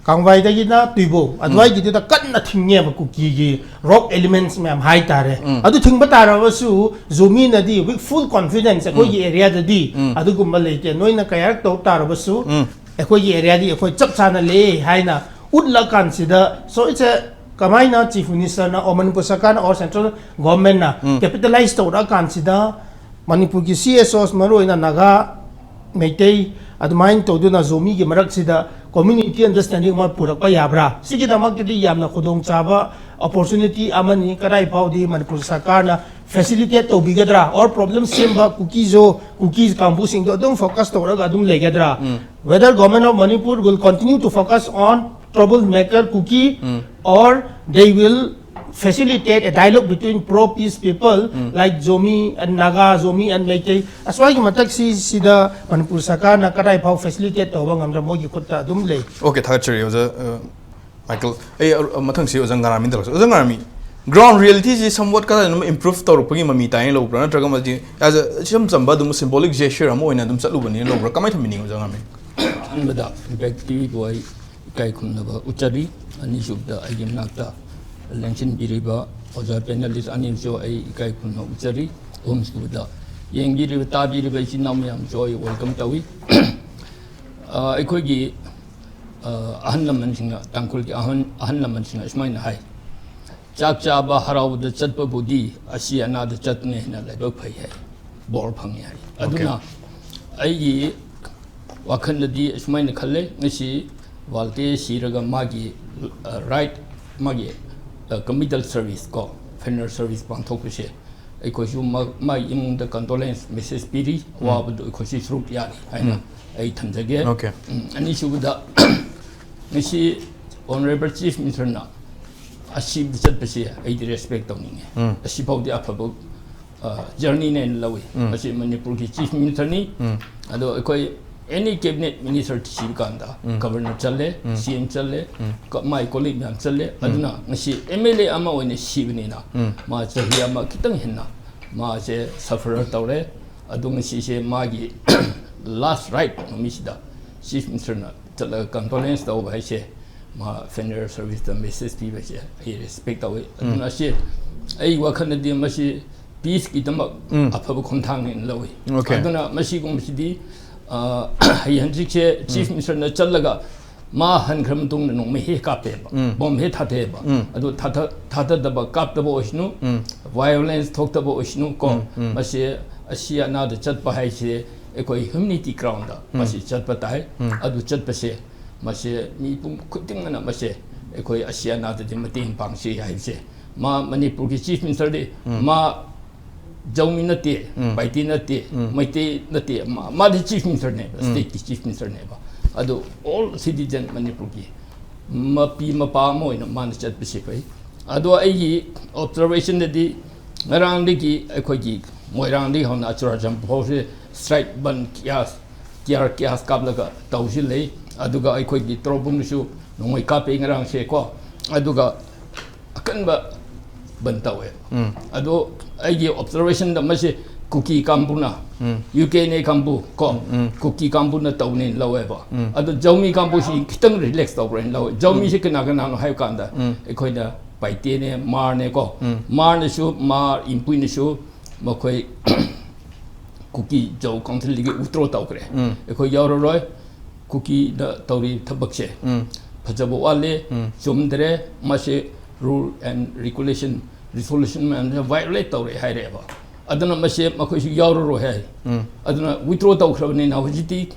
ꯀꯥꯡꯕꯥꯏꯗꯒꯤꯅ ꯇꯨꯏꯕꯣ ꯑꯗꯨꯋꯥꯏꯒꯤꯗꯨꯗ ꯀꯟꯅ ꯊꯤꯡꯉꯦꯕ ꯀꯨꯀꯤꯒꯤ rogue elements ꯃꯌꯥꯝ ꯍꯥꯏꯇꯥꯔꯦ꯫ ꯑꯗꯨ ꯊꯤꯡꯕ ꯇꯥꯔꯕꯁꯨ ꯖꯣꯃꯤꯅꯗꯤ with full confidence ꯑꯩꯈꯣꯏꯒꯤ areaꯗꯗꯤ ꯑꯗꯨꯒꯨꯝꯕ ꯂꯩꯇꯦ, ꯅꯣꯏꯅ ꯀꯌꯥꯔꯛ ꯇꯧ ꯇꯥꯔꯕꯁꯨ ꯑꯩꯈꯣꯏꯒꯤ areaꯗꯤ ꯑꯩꯈꯣꯏ ꯆꯞ ꯆꯥꯅ ꯂꯩ ꯍꯥꯏꯅ ꯎꯠꯂꯀꯥꯟꯁꯤꯗ, so it's a, ꯀꯃꯥꯏꯅ Chief Minister ꯅ or ꯃꯅꯤꯄꯨꯔ ꯁꯔꯀꯥꯔꯅ or central government ꯅ capitalize ꯇꯧꯔꯛꯑꯀꯥꯟꯁꯤꯗ ꯃꯅꯤꯄꯨꯔꯒꯤ C S Os, ꯃꯔꯨꯑꯣꯏꯅ ꯅꯥꯒꯥ, ꯃꯩꯇꯩ, ꯑꯗꯨꯃꯥꯏꯅ ꯇꯧꯗꯨꯅ ꯖꯣꯃꯤꯒꯤ ꯃꯔꯛꯁꯤꯗ community understanding ꯑꯃ ꯄꯨꯔꯛꯄ ꯌꯥꯕ꯭ꯔꯥ? ꯁꯤꯒꯤꯗꯃꯛꯇꯗꯤ ꯌꯥꯝꯅ ꯈꯨꯗꯣꯡꯆꯥꯕ opportunity ꯑꯃꯅꯤ꯫ ꯀꯗꯥꯏ ꯐꯥꯎꯗꯤ ꯃꯅꯤꯄꯨꯔ ꯁꯔꯀꯥꯔꯅ facilitate ꯇꯧꯕꯤꯒꯗ꯭ꯔꯥ? Or problem ꯁꯦꯝꯕ ꯀꯨꯀꯤꯖꯣ, ꯀꯨꯀꯤ ꯀꯥꯡꯕꯨꯁꯤꯡꯗꯣ ꯑꯗꯨꯝ focus ꯇꯧꯔꯒ ꯑꯗꯨꯝ ꯂꯩꯒꯗ꯭ꯔꯥ? Whether Government of Manipur will continue to focus on troublemaker Kuki, or they will facilitate a dialogue between pro-peace people like Zomi and Naga, Zomi and Meitei? ꯑꯁ꯭ꯋꯥꯏꯒꯤ ꯃꯇꯛꯁꯤ ꯁꯤꯗ ꯃꯅꯤꯄꯨꯔ ꯁꯔꯀꯥꯔꯅ ꯀꯗꯥꯏ ꯐꯥꯎ facilitate ꯇꯧꯕ ꯉꯝꯗ꯭ꯔꯥ, ꯃꯣꯏꯒꯤ ꯈꯨꯠꯇ ꯑꯗꯨꯝ ꯂꯩ꯫ Okay, ꯊꯥꯒꯠꯆꯔꯤ ꯑꯣꯖꯥ, ꯑ, ꯃꯥꯏꯀꯦꯜ꯫ ꯑꯩ ꯑ, ꯃꯊꯪꯁꯤ ꯑꯣꯖꯥ ꯉꯔꯥꯃꯤꯗ ꯂꯥꯛꯆ-, ꯑꯣꯖꯥ ꯉꯔꯥꯃꯤ, ground reality ꯁꯤ somewhat ꯀꯗꯥꯏꯗꯅꯣ improve ꯇꯧꯔꯛꯄꯒꯤ ꯃꯃꯤ ꯇꯥꯏꯅ ꯂꯧꯕ꯭ꯔꯥ, ꯅꯠꯇ꯭ꯔꯒ ꯃꯁꯤ as a ꯏꯆꯝ ꯆꯝꯕ ꯑꯗꯨꯝ symbolic gesture ꯑꯃ ꯑꯣꯏꯅ ꯑꯗꯨꯝ ꯆꯠꯂꯨꯕꯅꯤꯅ ꯂꯧꯕ꯭ꯔꯥ, ꯀꯃꯥꯏꯅ ꯊꯝꯕꯤꯅꯤꯡꯉꯤ ꯑꯣꯖꯥ ꯉꯔꯥꯃꯤ? ꯑꯍꯥꯟꯕꯗ Impact ꯇꯤꯚꯤꯕꯨ ꯑꯩ ꯏꯀꯥꯏ ꯈꯨꯝꯅꯕ ꯎꯠꯆꯔꯤ꯫ ꯑꯅꯤꯁꯨꯕꯗ ꯑꯩꯒꯤ ꯃꯅꯥꯛꯇ ꯂꯦꯡꯁꯤꯟꯕꯤꯔꯤꯕ ꯑꯣꯖꯥ panelist ꯑꯅꯤꯁꯨ ꯑꯩ ꯏꯀꯥꯏ ꯈꯨꯝꯅꯕ ꯎꯠꯆꯔꯤ꯫ ꯑꯍꯨꯝꯁꯨꯕꯗ ꯌꯦꯡꯕꯤꯔꯤꯕ ꯇꯥꯕꯤꯔꯤꯕ ꯏꯆꯤꯟ ꯏꯅꯥꯎ ꯃꯌꯥꯝꯁꯨ ꯑꯩ welcome ꯇꯧꯏ꯫ ꯑ, ꯑꯩꯈꯣꯏꯒꯤ, ꯑ, ꯑꯍꯜ ꯂꯃꯟꯁꯤꯡꯅ, ꯇꯥꯡꯈꯨꯜꯒꯤ ꯑꯍꯜ, ꯑꯍꯜ ꯂꯃꯟꯁꯤꯡꯅ ꯑꯁꯨꯃꯥꯏꯅ ꯍꯥꯏ, "ꯆꯥꯛ ꯆꯥꯕ ꯍꯔꯥꯎꯕꯗ ꯆꯠꯄꯕꯨꯗꯤ ꯑꯁꯤ ꯑꯅꯥꯗ ꯆꯠꯄꯅ ꯍꯦꯟꯅ ꯂꯥꯏꯕꯛ ꯐꯩ" ꯍꯥꯏ, ꯕꯣꯔ ꯐꯪꯉꯤ ꯍꯥꯏ꯫ ꯑꯗꯨꯅ ꯑꯩꯒꯤ ꯋꯥꯈꯜꯗꯗꯤ ꯑꯁꯨꯃꯥꯏꯅ ꯈꯜꯂꯦ, ꯉꯁꯤ ꯋꯥꯜꯇꯦ ꯁꯤꯔꯒ ꯃꯥꯒꯤ, ꯑ, right, ꯃꯥꯒꯤ, ꯑ, committal service ꯀꯣ, funeral service ꯄꯥꯡꯊꯣꯛꯄꯁꯦ ꯑꯩꯈꯣꯏꯁꯨ ꯃꯥ-, ꯃꯥꯒꯤ ꯏꯃꯨꯡꯗ condolence message ꯄꯤꯔꯤ, ꯑꯋꯥꯕꯗꯨ ꯑꯩꯈꯣꯏꯁꯨ ꯁꯔꯨꯛ ꯌꯥꯔꯤ ꯍꯥꯏꯅ ꯑꯩ ꯊꯝꯖꯒꯦ꯫ Okay. ꯎꯝ, ꯑꯅꯤꯁꯨꯕꯗ, ꯉꯁꯤ Honourable Chief Minister ꯅ ꯑꯁꯤꯗ ꯆꯠꯄꯁꯦ ꯑꯩꯗꯤ respect ꯇꯧꯅꯤꯡꯉꯦ꯫ ꯑꯁꯤꯐꯥꯎꯗꯤ ꯑꯐꯕ, ꯑ, journey ꯅꯦꯅ ꯂꯧꯏ꯫ ꯃꯁꯤ ꯃꯅꯤꯄꯨꯔꯒꯤ Chief Minister ꯅꯤ꯫ ꯑꯗꯣ ꯑꯩꯈꯣꯏ any cabinet minister ꯊꯤꯕ ꯀꯥꯟꯗ Governor ꯆꯠꯂꯦ, C M ꯆꯠꯂꯦ, ꯀ-, ꯃꯥꯏ colleague ꯃꯌꯥꯝ ꯆꯠꯂꯦ꯫ ꯑꯗꯨꯅ ꯉꯁꯤ M L A ꯑꯃ ꯑꯣꯏꯅ ꯁꯤꯕꯅꯤꯅ ꯃꯥ ꯆꯍꯤ ꯑꯃ ꯈꯤꯇꯪ ꯍꯦꯟꯅ ꯃꯥꯁꯦ suffer ꯇꯧꯔꯦ꯫ ꯑꯗꯣ ꯉꯁꯤꯁꯦ ꯃꯥꯒꯤ last ride ꯅꯨꯃꯤꯠꯁꯤꯗ Chief Minister ꯅ ꯆꯠꯂꯒ condolence ꯇꯧꯕ ꯍꯥꯏꯁꯦ, ꯃꯥ funeral service ꯇ message ꯄꯤꯕ ꯍꯥꯏꯁꯦ ꯑꯩ respect ꯇꯧꯏ꯫ ꯑꯗꯨꯅ ꯑꯁꯤ ꯑꯩ ꯋꯥꯈꯜꯗꯗꯤ ꯃꯁꯤ peace ꯀꯤꯗꯃꯛ ꯑꯐꯕ ꯈꯣꯡꯊꯥꯡꯅꯦꯅ ꯂꯧꯏ꯫ Okay. ꯑꯗꯨꯅ ꯃꯁꯤꯒꯨꯝꯕꯁꯤꯗꯤ, ꯑ, ꯍꯌꯦꯡ ꯍꯪꯆꯤꯠꯁꯦ Chief Minister ꯅ ꯆꯠꯂꯒ ꯃꯥ ꯍꯟꯈ꯭ꯔ ꯃꯇꯨꯡꯗ ꯅꯣꯡꯃꯩ ꯍꯦꯛ ꯀꯥꯞꯄꯦꯕ, ꯎꯝ. ꯕꯣꯝ ꯍꯦꯛ ꯊꯥꯊꯩꯑꯕ꯫ ꯎꯝ. ꯑꯗꯨ ꯊꯥꯊ-, ꯊꯥꯊꯗꯕ, ꯀꯥꯞꯇꯕ ꯑꯣꯏꯁꯅꯨ, ꯎꯝ. ꯚꯥꯏꯑꯣꯂꯦꯟꯁ ꯊꯣꯛꯇꯕ ꯑꯣꯏꯁꯅꯨ ꯀꯣ, ꯎꯝ, ꯎꯝ. ꯃꯁꯤ ꯑꯁꯤ ꯑꯅꯥꯗ ꯆꯠꯄ ꯍꯥꯏꯁꯦ ꯑꯩꯈꯣꯏ ꯍ꯭ꯌꯨꯃꯤꯅꯤꯇꯤ ꯒ꯭ꯔꯥꯎꯟꯗ ꯎꯝ. ꯃꯁꯤ ꯆꯠꯄ ꯇꯥꯏ꯫ ꯎꯝ. ꯑꯗꯨ ꯆꯠꯄꯁꯦ, ꯃꯁꯤ ꯃꯤꯄꯨꯝ ꯈꯨꯗꯤꯡꯃꯛꯅ ꯃꯁꯦ ꯑꯩꯈꯣꯏ ꯑꯁꯤ ꯑꯅꯥꯗꯗꯤ ꯃꯇꯦꯡ ꯄꯥꯡꯁꯤ ꯍꯥꯏꯕꯁꯦ ꯃꯥ ꯃꯅꯤꯄꯨꯔꯒꯤ ꯆꯤꯐ ꯃꯤꯅꯤꯁꯇꯔꯗꯤ ꯎꯝ. ꯃꯥ ꯖꯧꯃꯤ ꯅꯠꯇꯦ, ꯎꯝ. ꯄꯥꯏꯇꯦ ꯅꯠꯇꯦ, ꯎꯝ. ꯃꯩꯇꯩ ꯅꯠꯇꯦ, ꯃꯥ-, ꯃꯥꯗꯤ ꯆꯤꯐ ꯃꯤꯅꯤꯁꯇꯔꯅꯦꯕ, ꯎꯝ. ꯁ꯭ꯇꯦꯠꯀꯤ ꯆꯤꯐ ꯃꯤꯅꯤꯁꯇꯔꯅꯦꯕ꯫ ꯑꯗꯨ ꯑꯣꯜ ꯁꯤꯇꯤꯖꯟ ꯃꯅꯤꯄꯨꯔꯒꯤ ꯃꯄꯤ ꯃꯄꯥ ꯑꯃ ꯑꯣꯏꯅ ꯃꯥꯅ ꯆꯠꯄꯁꯤ ꯐꯩ꯫ ꯑꯗꯣ ꯑꯩꯒꯤ ꯑꯣꯕꯖꯔꯕꯦꯁꯟꯗꯗꯤ ꯉꯔꯥꯡꯗꯒꯤ ꯑꯩꯈꯣꯏꯒꯤ ꯃꯣꯏꯔꯥꯡꯗꯒꯤ ꯍꯧꯅ ꯆꯨꯔꯥꯆꯥꯟꯄꯨꯔ ꯐꯥꯎꯁꯦ ꯁ꯭ꯇ꯭ꯔꯥꯏꯛ ꯕꯟ ꯀꯌꯥ, ꯇꯤꯌꯥꯔ ꯒ꯭ꯌꯥꯁ ꯀꯥꯞꯂꯒ ꯇꯧꯁꯤ ꯂꯩ꯫ ꯑꯗꯨꯒ ꯑꯩꯈꯣꯏꯒꯤ ꯇꯣꯔꯕꯨꯡꯗꯁꯨ ꯅꯣꯡꯃꯩ ꯀꯥꯞꯄꯦ ꯉꯔꯥꯡꯁꯦ ꯀꯣ꯫ ꯑꯗꯨꯒ ꯑꯀꯟꯕ ꯕꯟ ꯇꯧꯋꯦ꯫ ꯎꯝ. ꯑꯗꯣ ꯑꯩꯒꯤ ꯑꯣꯕꯖꯔꯕꯦꯁꯟꯗ ꯃꯁꯤ ꯀꯨꯀꯤ ꯀꯥꯡꯕꯨꯅ, ꯎꯝ. ꯌꯨ ꯀꯦ ꯑꯦꯟ ꯑꯦ ꯀꯥꯡꯕꯨ ꯀꯣ, ꯎꯝ. ꯀꯨꯀꯤ ꯀꯥꯡꯕꯨꯅ ꯇꯧꯅꯦꯅ ꯂꯧꯋꯦꯕ꯫ ꯎꯝ. ꯑꯗꯣ ꯖꯧꯃꯤ ꯀꯥꯡꯕꯨꯁꯤ ꯈꯤꯇꯪ ꯔꯤꯂꯦꯛꯁ ꯇꯧꯈ꯭ꯔꯦꯅ ꯂꯧꯋꯦ꯫ ꯖꯧꯃꯤꯁꯤ ꯀꯅꯥ ꯀꯅꯥꯅꯣ ꯍꯥꯏꯕ ꯀꯥꯟꯗ ꯎꯝ. ꯑꯩꯈꯣꯏꯅ ꯄꯥꯏꯇꯦꯅꯦ, ꯃꯥꯔꯅꯦ ꯀꯣ꯫ ꯎꯝ. ꯃꯥꯔꯅꯁꯨ, ꯃꯥꯔ ꯏꯟꯄꯨꯏꯅꯁꯨ ꯃꯈꯣꯏ ꯀꯨꯀꯤ ꯖꯧ ꯀꯥꯎꯟꯁꯤꯜꯗꯒꯤ ꯋꯤꯗ꯭ꯔꯣ ꯇꯧꯈ꯭ꯔꯦ꯫ ꯎꯝ. ꯑꯩꯈꯣꯏ ꯌꯥꯎꯔꯔꯣꯏ, ꯀꯨꯀꯤꯗ ꯇꯧꯔꯤ ꯊꯕꯛꯁꯦ ꯎꯝ. ꯐꯖꯕ ꯋꯥꯠꯂꯦ, ꯎꯝ. ꯆꯨꯝꯗ꯭ꯔꯦ, ꯃꯁꯤ ꯔꯨꯜ ꯑꯦꯟ ꯔꯤꯒꯨꯂꯦꯁꯟ, ꯔꯤꯖꯣꯂꯨꯁꯟ ꯃꯌꯥꯝꯁꯦ ꯚꯥꯏꯑꯣꯂꯦꯠ ꯇꯧꯔꯦ ꯍꯥꯏꯔꯛꯑꯦꯕ꯫ ꯑꯗꯨꯅ ꯃꯁꯤ ꯃꯈꯣꯏꯁꯨ ꯌꯥꯎꯔꯔꯣꯏ ꯍꯥꯏ꯫ ꯎꯝ. ꯑꯗꯨꯅ ꯋꯤꯗ꯭ꯔꯣ ꯇꯧꯈ꯭ꯔꯕꯅꯤꯅ ꯍꯧꯖꯤꯛꯇꯤ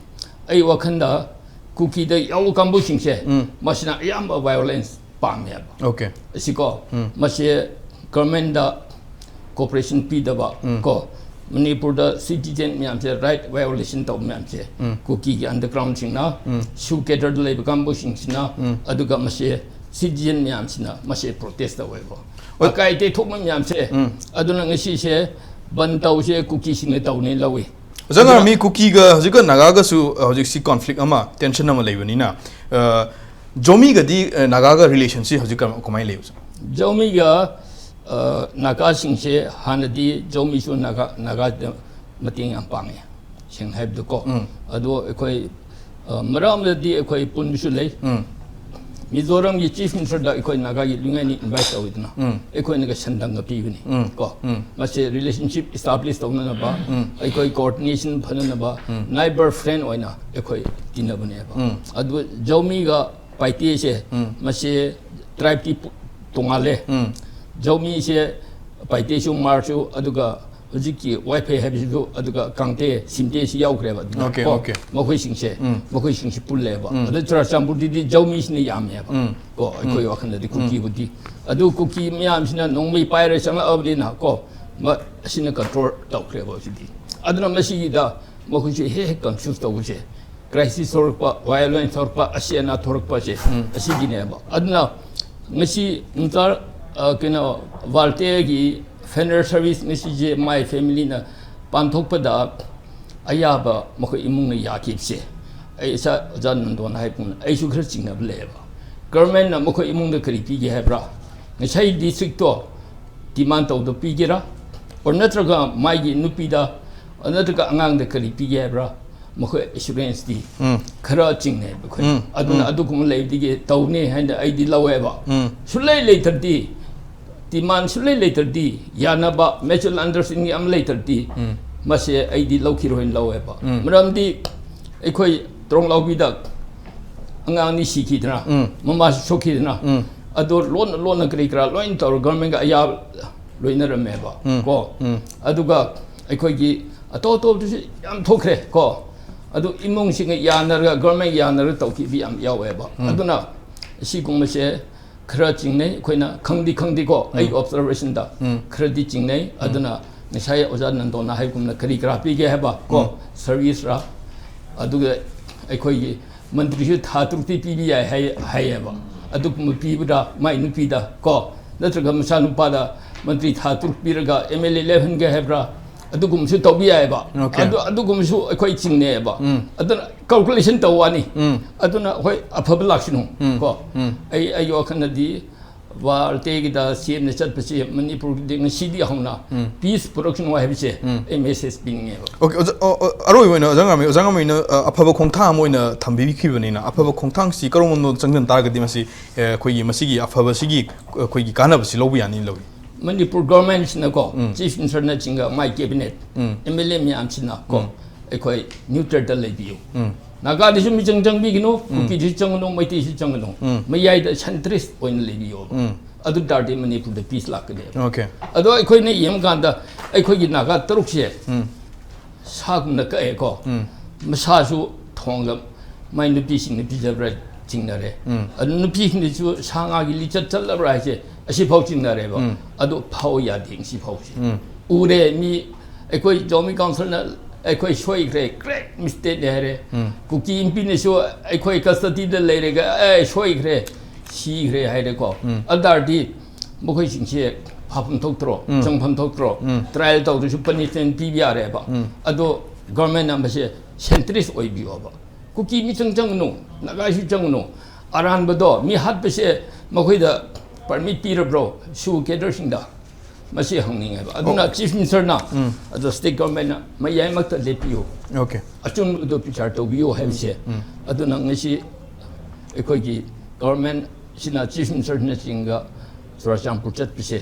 ꯑꯩ ꯋꯥꯈꯜꯗ ꯀꯨꯀꯤꯗ ꯌꯥꯎꯕ ꯀꯥꯡꯕꯨꯁꯤꯡꯁꯦ ꯎꯝ. ꯃꯁꯤꯅ ꯑꯌꯥꯝꯕ ꯚꯥꯏꯑꯣꯂꯦꯟꯁ ꯄꯥꯝꯃꯦꯕ꯫ Okay. ꯑꯁꯤꯀꯣ, ꯎꯝ. ꯃꯁꯤ ꯒꯔꯃꯦꯟꯗ ꯀꯣꯑꯣꯄꯔꯦꯁꯟ ꯄꯤꯗꯕ ꯎꯝ. ꯀꯣ, ꯃꯅꯤꯄꯨꯔꯗ ꯁꯤꯇꯤꯖꯦꯟ ꯃꯌꯥꯝꯁꯦ ꯔꯥꯏꯠ ꯚꯥꯏꯑꯣꯂꯦꯁꯟ ꯇꯧꯕ ꯃꯌꯥꯝꯁꯦ ꯎꯝ. ꯀꯨꯀꯤꯒꯤ ꯑꯟꯗꯔꯒ꯭ꯔꯥꯎꯟꯁꯤꯡꯅ, ꯎꯝ. ꯁꯨ ꯀꯦꯗꯔꯗ ꯂꯩꯕ ꯀꯥꯡꯕꯨꯁꯤꯡꯁꯤꯅ, ꯎꯝ. ꯑꯗꯨꯒ ꯃꯁꯤ ꯁꯤꯇꯤꯖꯦꯟ ꯃꯌꯥꯝꯁꯤꯅ ꯃꯁꯤ ꯄ꯭ꯔꯣꯇꯦꯁ ꯇꯧꯋꯦꯕ꯫ ꯍꯣꯏ. ꯑꯀꯥꯏ ꯑꯇꯩ ꯊꯣꯛꯄ ꯃꯌꯥꯝꯁꯦ, ꯎꯝ. ꯑꯗꯨꯅ ꯉꯁꯤꯁꯦ ꯕꯟ ꯇꯧꯁꯦ ꯀꯨꯀꯤꯁꯤꯡꯅ ꯇꯧꯅꯤ ꯂꯧꯏ꯫ ꯑꯣꯖꯥ, ꯑꯗꯨꯅ ꯉꯔꯥꯡ ꯃꯤ ꯀꯨꯀꯤꯒ ꯍꯧꯖꯤꯛꯀ ꯅꯥꯒꯥꯒꯁꯨ, ꯑ, ꯍꯧꯖꯤꯛꯁꯤ ꯀꯣꯟꯐ꯭ꯂꯤꯛ ꯑꯃ, ꯇꯦꯟꯁꯟ ꯑꯃ ꯂꯩꯕꯅꯤꯅ, ꯑ, ꯖꯣꯃꯤꯒꯗꯤ, ꯑ, ꯅꯥꯒꯥꯒ ꯔꯤꯂꯦꯁꯟꯁꯤ ꯍꯧꯖꯤꯛ ꯀꯃ-, ꯀꯃꯥꯏꯅ ꯂꯩ, ꯑꯣꯖꯥ? ꯖꯧꯃꯤꯒ, ꯑ, ꯅꯥꯒꯥꯁꯤꯡꯁꯦ ꯍꯥꯟꯅꯗꯤ ꯖꯧꯃꯤꯁꯨ ꯅꯥꯒꯥ, ꯅꯥꯒꯥꯗ ꯃꯇꯦꯡ ꯌꯥꯝ ꯄꯥꯡꯉꯦ, ꯁꯦꯡꯅ ꯍꯥꯏꯕꯗꯀꯣ꯫ ꯎꯝ. ꯑꯗꯣ ꯑꯩꯈꯣꯏ, ꯑ, ꯃꯔꯛ ꯑꯃꯗꯗꯤ ꯑꯩꯈꯣꯏ ꯄꯨꯟꯕꯁꯨ ꯂꯩ꯫ ꯎꯝ. ꯃꯤꯖꯣꯔꯥꯝꯒꯤ ꯆꯤꯐ ꯃꯤꯅꯤꯁꯇꯔꯗ ꯑꯩꯈꯣꯏ ꯅꯥꯒꯥꯒꯤ ꯂꯨꯏꯉꯥꯏꯅꯤ ꯏꯟꯚꯥꯏꯠ ꯇꯧꯋꯤꯗꯅ, ꯑꯩꯈꯣꯏꯅꯒ ꯁꯟꯗꯪꯒ ꯄꯤꯕꯅꯤ꯫ ꯀꯣ, ꯃꯁꯦ ꯔꯤꯂꯦꯁꯟꯁꯤꯞ ꯏꯁꯇꯥꯕ꯭ꯂꯤꯁ ꯇꯧꯅꯅꯕ, ꯑꯩꯈꯣꯏ ꯀꯣꯑꯣꯔꯗꯤꯅꯦꯁꯟ ꯐꯅꯅꯕ, ꯅꯥꯏꯕꯔ ꯐ꯭ꯔꯦꯟ ꯑꯣꯏꯅ ꯑꯩꯈꯣꯏ ꯇꯤꯟꯅꯕꯅꯦꯕ꯫ ꯑꯗꯨ ꯖꯧꯃꯤꯒ ꯄꯥꯏꯇꯦꯁꯦ, ꯃꯁꯦ ꯇ꯭ꯔꯥꯏꯕꯇꯤ ꯄꯨ-, ꯇꯣꯉꯥꯜꯂꯦ꯫ ꯖꯧꯃꯤꯁꯦ, ꯄꯥꯏꯇꯦꯁꯨ, ꯃꯥꯔꯁꯨ, ꯑꯗꯨꯒ ꯍꯧꯖꯤꯛꯀꯤ ꯋꯥꯏꯐꯩ ꯍꯥꯏꯕꯁꯤꯁꯨ, ꯑꯗꯨꯒ ꯀꯥꯡꯇꯦ, ꯁꯤꯝꯇꯦꯁꯤ ꯌꯥꯎꯈ꯭ꯔꯦꯕ꯫ ꯑꯗꯨꯅ ꯑꯣꯀꯦ, ꯀꯣ, ꯑꯣꯀꯦ꯫ ꯃꯈꯣꯏꯁꯤꯡꯁꯦ, ꯃꯈꯣꯏꯁꯤꯡꯁꯤ ꯄꯨꯜꯂꯦꯕ꯫ ꯑꯗ ꯆꯨꯔꯥꯆꯥꯟꯄꯨꯔꯗꯗꯤ ꯖꯧꯃꯤꯁꯤꯅ ꯌꯥꯝꯃꯦꯕ꯫ ꯀꯣ, ꯑꯩꯈꯣꯏ ꯋꯥꯈꯜꯗꯗꯤ ꯀꯨꯀꯤꯕꯨꯗꯤ꯫ ꯑꯗꯨ ꯀꯨꯀꯤ ꯃꯌꯥꯝꯁꯤꯅ ꯅꯣꯡꯃꯩ ꯄꯥꯏꯔ ꯆꯪꯂꯛꯑꯕꯅꯤꯅ ꯀꯣ, ꯃ-, ꯑꯁꯤꯅ ꯀꯟꯇ꯭ꯔꯣꯜ ꯇꯧꯈ꯭ꯔꯦꯕ ꯍꯧꯖꯤꯛꯇꯤ꯫ ꯑꯗꯨꯅ ꯃꯁꯤꯒꯤꯗ ꯃꯈꯣꯏꯁꯦ ꯍꯦꯛ ꯍꯦꯛ ꯀꯟꯐ꯭ꯌꯨꯁ ꯇꯧꯕꯁꯦ, ꯀ꯭ꯔꯥꯏꯁꯤꯁ ꯊꯣꯔꯛꯄ, ꯚꯥꯏꯑꯣꯂꯦꯟꯁ ꯊꯣꯔꯛꯄ, ꯑꯁꯤ ꯑꯅꯥ ꯊꯣꯔꯛꯄꯁꯦ, ꯑꯁꯤꯒꯤꯅꯦꯕ꯫ ꯑꯗꯨꯅ ꯉꯁꯤ ꯅꯨꯡꯇꯥꯔ, ꯑ, ꯀꯩꯅꯣ, ꯋꯥꯜꯇꯦꯒꯤ ꯐꯦꯅꯔ ꯁꯔꯚꯤꯁ ꯉꯁꯤꯁꯦ ꯃꯥꯏ ꯐꯦꯃꯤꯂꯤꯅ ꯄꯥꯡꯊꯣꯛꯄꯗ ꯑꯌꯥꯕ ꯃꯈꯣꯏ ꯏꯃꯨꯡꯅ ꯌꯥꯈꯤꯕꯁꯦ, ꯑꯩ ꯏꯁꯥ ꯑꯣꯖꯥ ꯅꯟꯗꯣꯟ ꯍꯥꯏꯕꯒꯨꯝꯅ ꯑꯩꯁꯨ ꯈꯔ ꯆꯤꯡꯅꯕ ꯂꯩꯌꯦꯕ꯫ ꯒꯚꯔꯟꯃꯦꯟꯠꯅ ꯃꯈꯣꯏ ꯏꯃꯨꯡꯗ ꯀꯔꯤ ꯄꯤꯒꯦ ꯍꯥꯏꯕ꯭ꯔꯥ? ꯉꯁꯥꯏ ꯗꯤꯁꯇ꯭ꯔꯤꯛꯇꯣ ꯗꯤꯃꯥꯟ ꯇꯧꯗ ꯄꯤꯒꯦꯔꯥ? ꯑꯣꯔ ꯅꯠꯇ꯭ꯔꯒ ꯃꯥꯒꯤ ꯅꯨꯄꯤꯗ, ꯅꯠꯇ꯭ꯔꯒ ꯑꯉꯥꯡꯗ ꯀꯔꯤ ꯄꯤꯒꯦ ꯍꯥꯏꯕ꯭ꯔꯥ? ꯃꯈꯣꯏ ꯑꯦꯁꯨꯔꯦꯟꯁꯇꯤ ꯎꯝ꯫ ꯈꯔ ꯆꯤꯡꯅꯩꯕ ꯑꯩꯈꯣꯏ꯫ ꯎꯝ, ꯑꯗꯨꯅ ꯎꯝ꯫ ꯑꯗꯨꯒꯨꯝꯕ ꯂꯩꯕꯗꯒꯤ ꯇꯧꯅꯤ ꯍꯥꯏꯅ ꯑꯩꯗꯤ ꯂꯧꯋꯦꯕ꯫ ꯎꯝ꯫ ꯁꯨꯡꯂꯩ ꯂꯩꯇ꯭ꯔꯗꯤ, ꯗꯤꯃꯥꯟ ꯁꯨꯡꯂꯩ ꯂꯩꯇ꯭ꯔꯗꯤ, ꯌꯥꯅꯕ ꯃ꯭ꯌꯨꯆꯨꯋꯦꯜ ꯑꯟꯗꯔꯁ꯭ꯇꯦꯟꯗꯤꯡ ꯑꯃ ꯂꯩꯇ꯭ꯔꯗꯤ, ꯎꯝ꯫ ꯃꯁꯦ ꯑꯩꯗꯤ ꯂꯧꯈꯤꯔꯣꯏꯅ ꯂꯧꯋꯦꯕ꯫ ꯎꯝ꯫ ꯃꯔꯝꯗꯤ ꯑꯩꯈꯣꯏ ꯇ꯭ꯔꯣꯡꯂꯥꯎꯕꯤꯗ ꯑꯉꯥꯡ ꯑꯅꯤ ꯁꯤꯈꯤꯗꯅ, ꯎꯝ꯫ ꯃꯃꯥꯁꯨ ꯁꯣꯛꯈꯤꯗꯅ, ꯎꯝ꯫ ꯑꯗꯣ ꯂꯣꯟꯅ ꯂꯣꯟꯅ ꯀꯔꯤ ꯀꯔꯥ ꯂꯣꯏꯅ ꯇꯧꯔ ꯒꯚꯔꯟꯃꯦꯟꯠꯒ ꯑꯌꯥ ꯂꯣꯏꯅꯔꯝꯃꯦꯕ꯫ ꯎꯝ꯫ ꯀꯣ? ꯎꯝ꯫ ꯑꯗꯨꯒ ꯑꯩꯈꯣꯏꯒꯤ ꯑꯇꯣꯞ ꯑꯇꯣꯞꯄꯁꯨ ꯌꯥꯝ ꯊꯣꯛꯈ꯭ꯔꯦ ꯀꯣ꯫ ꯑꯗꯨ ꯏꯃꯨꯡꯁꯤꯡꯒ ꯌꯥꯅꯔꯒ, ꯒꯚꯔꯟꯃꯦꯟꯠ ꯌꯥꯅꯔꯒ ꯇꯧꯈꯤꯕ ꯌꯥꯝ ꯌꯥꯎꯋꯦꯕ꯫ ꯎꯝ꯫ ꯑꯗꯨꯅ ꯁꯤꯒꯨꯝꯕꯁꯦ ꯈꯔ ꯆꯤꯡꯅꯩ, ꯑꯩꯈꯣꯏꯅ ꯈꯪꯗꯤ ꯈꯪꯗꯦꯀꯣ, ꯑꯩꯒꯤ ꯎꯝ꯫ ꯑꯣꯕꯖꯥꯔꯕꯦꯁꯟꯗ ꯎꯝ꯫ ꯈꯔꯗꯤ ꯆꯤꯡꯅꯩ꯫ ꯎꯝ꯫ ꯑꯗꯨꯅ ꯉꯁꯥꯏ ꯑꯣꯖꯥ ꯅꯟꯗꯣꯅ ꯍꯥꯏꯒꯨꯝꯅ ꯀꯔꯤ ꯀꯔꯥ ꯄꯤꯒꯦ ꯍꯥꯏꯕ ꯀꯣ, ꯎꯝ꯫ ꯁꯔꯚꯤꯁꯔꯥ, ꯑꯗꯨꯒ ꯑꯩꯈꯣꯏꯒꯤ ꯃꯟꯇ꯭ꯔꯤꯁꯨ ꯊꯥ ꯇꯔꯨꯛꯇꯤ ꯄꯤꯕ ꯌꯥꯏ ꯍꯥꯏ-, ꯍꯥꯏꯌꯦꯕ꯫ ꯑꯗꯨꯒꯨꯝꯕ ꯄꯤꯕꯗ ꯃꯥꯏ ꯅꯨꯄꯤꯗ ꯀꯣ, ꯅꯠꯇ꯭ꯔꯒ ꯃꯆꯥꯅꯨꯄꯥꯗ ꯃꯟꯇ꯭ꯔꯤ ꯊꯥ ꯇꯔꯨꯛ ꯄꯤꯔꯒ ꯑꯦꯝ ꯑꯦꯜ ꯑꯦ ꯂꯦꯞꯍꯟꯒꯦ ꯍꯥꯏꯕ꯭ꯔꯥ? ꯑꯗꯨꯒꯨꯝꯕꯁꯨ ꯇꯧꯕ ꯌꯥꯏꯑꯕ꯫ ꯑꯣꯀꯦ꯫ ꯑꯗꯨ, ꯑꯗꯨꯒꯨꯝꯕꯁꯨ ꯑꯩꯈꯣꯏ ꯆꯤꯡꯅꯩꯑꯕ꯫ ꯎꯝ꯫ ꯑꯗꯨꯅ ꯀꯥꯜꯀꯨꯂꯦꯁꯟ ꯇꯧ ꯋꯥꯅꯤ꯫ ꯎꯝ꯫ ꯑꯗꯨꯅ ꯍꯣꯏ, ꯑꯐꯕ ꯂꯥꯛꯁꯅꯨ꯫ ꯎꯝ꯫ ꯀꯣ? ꯎꯝ꯫ ꯑꯩ, ꯑꯩꯒꯤ ꯋꯥꯈꯜꯗꯗꯤ ꯕꯥꯜꯇꯦꯒꯤꯗ ꯁꯤ ꯑꯦꯝꯅ ꯆꯠꯄꯁꯦ ꯃꯅꯤꯄꯨꯔꯒꯤꯗꯤ ꯉꯁꯤꯗꯤ ꯍꯧꯅ ꯄꯤꯁ ꯄꯨꯔꯛꯁꯅꯨ ꯍꯥꯏꯕꯁꯦ ꯑꯩ ꯃꯦꯁꯦꯖ ꯄꯤꯅꯤꯡꯉꯦꯕ꯫ ꯑꯣꯀꯦ, ꯑꯣꯖꯥ, ꯑ, ꯑ, ꯑꯔꯣꯏꯕ ꯑꯣꯏꯅ ꯑꯣꯖꯥ ꯉꯥꯃꯤ, ꯑꯣꯖꯥ ꯉꯥꯃꯤꯅ, ꯑ, ꯑꯐꯕ ꯈꯣꯡꯊꯥꯡ ꯑꯃ ꯑꯣꯏꯅ ꯊꯝꯕꯤꯈꯤꯕꯅꯤꯅ, ꯑꯐꯕ ꯈꯣꯡꯊꯥꯡꯁꯤ ꯀꯔꯝꯕ ꯆꯪꯁꯤꯟ ꯇꯥꯔꯒꯗꯤ ꯃꯁꯤ, ꯑ, ꯑꯩꯈꯣꯏꯒꯤ ꯃꯁꯤꯒꯤ ꯑꯐꯕꯁꯤꯒꯤ, ꯑ, ꯑꯩꯈꯣꯏꯒꯤ ꯀꯥꯟꯅꯕꯁꯤ ꯂꯧꯕ ꯌꯥꯅꯤ ꯂꯧꯏ? ꯃꯅꯤꯄꯨꯔ ꯒꯣꯔꯃꯦꯟꯁꯤꯅꯀꯣ, ꯆꯤꯐ ꯃꯤꯅꯤꯁꯇꯔꯅꯆꯤꯡꯕ my cabinet, M L A ꯃꯌꯥꯝꯁꯤꯅ ꯀꯣ, ꯑꯩꯈꯣꯏ ꯅ꯭ꯌꯨꯇ꯭ꯔꯦꯜꯗ ꯂꯩꯕꯤꯌꯨ, ꯅꯥꯒꯥꯗꯁꯨ ꯃꯤꯆꯪ ꯆꯪꯕꯤꯒꯅꯨ, ꯀꯨꯀꯤꯗꯁꯨ ꯆꯪꯒꯅꯨ, ꯃꯩꯇꯩꯁꯨ ꯆꯪꯒꯅꯨ, ꯃꯌꯥꯏꯗ ꯁꯦꯟꯇ꯭ꯔꯤꯁ ꯑꯣꯏꯅ ꯂꯩꯕꯤꯌꯣꯕ꯫ ꯑꯗꯨ ꯇꯥꯔꯗꯤ ꯃꯅꯤꯄꯨꯔꯗ ꯄꯤꯁ ꯂꯥꯛꯀꯅꯦꯕ꯫ ꯑꯣꯀꯦ꯫ ꯑꯗꯣ ꯑꯩꯈꯣꯏꯅ ꯌꯦꯡꯕꯀꯥꯟꯗ ꯑꯩꯈꯣꯏꯒꯤ ꯅꯥꯒꯥ ꯇꯔꯨꯛꯁꯦ ꯁꯥꯒꯨꯝꯅ ꯀꯛꯑꯦꯀꯣ, ꯃꯁꯥꯁꯨ ꯊꯣꯡꯒ ꯃꯥꯏ ꯅꯨꯄꯤꯁꯤꯡꯅ ꯄꯤꯖꯕ꯭ꯔꯥ ꯆꯤꯡꯅꯔꯦ꯫ ꯑꯗꯨ ꯅꯨꯄꯤꯁꯤꯡꯅꯁꯨ ꯁꯥ ꯉꯥꯒꯤ ꯂꯤꯆꯠ ꯆꯠꯂꯕ꯭ꯔꯥ ꯍꯥꯏꯁꯦ ꯑꯁꯤꯐꯥꯎ ꯆꯤꯡꯅꯔꯦꯕ꯫ ꯑꯗꯨ ꯐꯥꯎ ꯌꯥꯗꯦ ꯉꯁꯤꯐꯥꯎꯁꯦ꯫ ꯎꯔꯦ ꯃꯤ, ꯑꯩꯈꯣꯏ ꯖꯣꯃꯤ ꯀꯥꯎꯟꯁꯤꯜꯅ ꯑꯩꯈꯣꯏ ꯁꯣꯏꯈ꯭ꯔꯦ, ꯒ꯭ꯔꯦꯠ ꯃꯤꯁꯇꯦꯛꯅꯦ ꯍꯥꯏꯔꯦ꯫ ꯀꯨꯀꯤ ꯏꯝꯄꯤꯅꯁꯨ ꯑꯩꯈꯣꯏ ꯀꯁꯇꯗꯤꯗ ꯂꯩꯔꯒ ꯑꯦ ꯁꯣꯏꯈ꯭ꯔꯦ, ꯁꯤꯈ꯭ꯔꯦ ꯍꯥꯏꯔꯦꯀꯣ꯫ ꯑꯗꯨ ꯇꯥꯔꯗꯤ ꯃꯈꯣꯏꯁꯤꯡꯁꯦ ꯐꯥꯐꯝ ꯊꯣꯛꯇ꯭ꯔꯣ, ꯆꯪꯐꯝ ꯊꯣꯛꯇ꯭ꯔꯣ? ꯇ꯭ꯔꯥꯏꯌꯦꯜ ꯇꯧꯗ꯭ꯔꯁꯨ ꯄꯅꯤꯁꯃꯦꯟ ꯄꯤꯕ ꯌꯥꯔꯦꯕ꯫ ꯑꯗꯣ ꯒꯣꯔꯃꯦꯟꯅ ꯃꯁꯦ ꯁꯦꯟꯇ꯭ꯔꯤꯁ ꯑꯣꯏꯕꯤꯌꯣꯕ꯫ ꯀꯨꯀꯤ ꯃꯤꯆꯪ ꯆꯪꯒꯅꯨ, ꯅꯥꯒꯥꯁꯨ ꯆꯪꯒꯅꯨ꯫ ꯑꯔꯥꯟꯕꯗꯣ ꯃꯤ ꯍꯥꯠꯄꯁꯦ ꯃꯈꯣꯏꯗ ꯄꯔꯃꯤꯠ ꯄꯤꯔꯕ꯭ꯔꯣ ꯁꯨ ꯀꯦꯗꯔꯁꯤꯡꯗ? ꯃꯁꯤ ꯍꯪꯅꯤꯡꯉꯦꯕ꯫ ꯑꯗꯨꯅ ꯆꯤꯐ ꯃꯤꯅꯤꯁꯇꯔꯅ ꯑꯗꯣ ꯁ꯭ꯇꯦꯠ ꯒꯣꯔꯃꯦꯟꯅ ꯃꯌꯥꯏꯃꯛꯇ ꯂꯦꯞꯄꯤꯌꯨ, ꯑꯣꯀꯦ꯫ ꯑꯆꯨꯝꯕꯗꯣ ꯕꯤꯆꯥꯔ ꯇꯧꯕꯤꯌꯨ ꯍꯥꯏꯕꯁꯦ꯫ ꯑꯗꯨꯅ ꯉꯁꯤ ꯑꯩꯈꯣꯏꯒꯤ ꯒꯣꯔꯃꯦꯟꯁꯤꯅ ꯆꯤꯐ ꯃꯤꯅꯤꯁꯇꯔꯅꯆꯤꯡꯕ ꯆꯨꯔꯥꯆꯥꯟꯄꯨꯔ ꯆꯠꯄꯁꯦ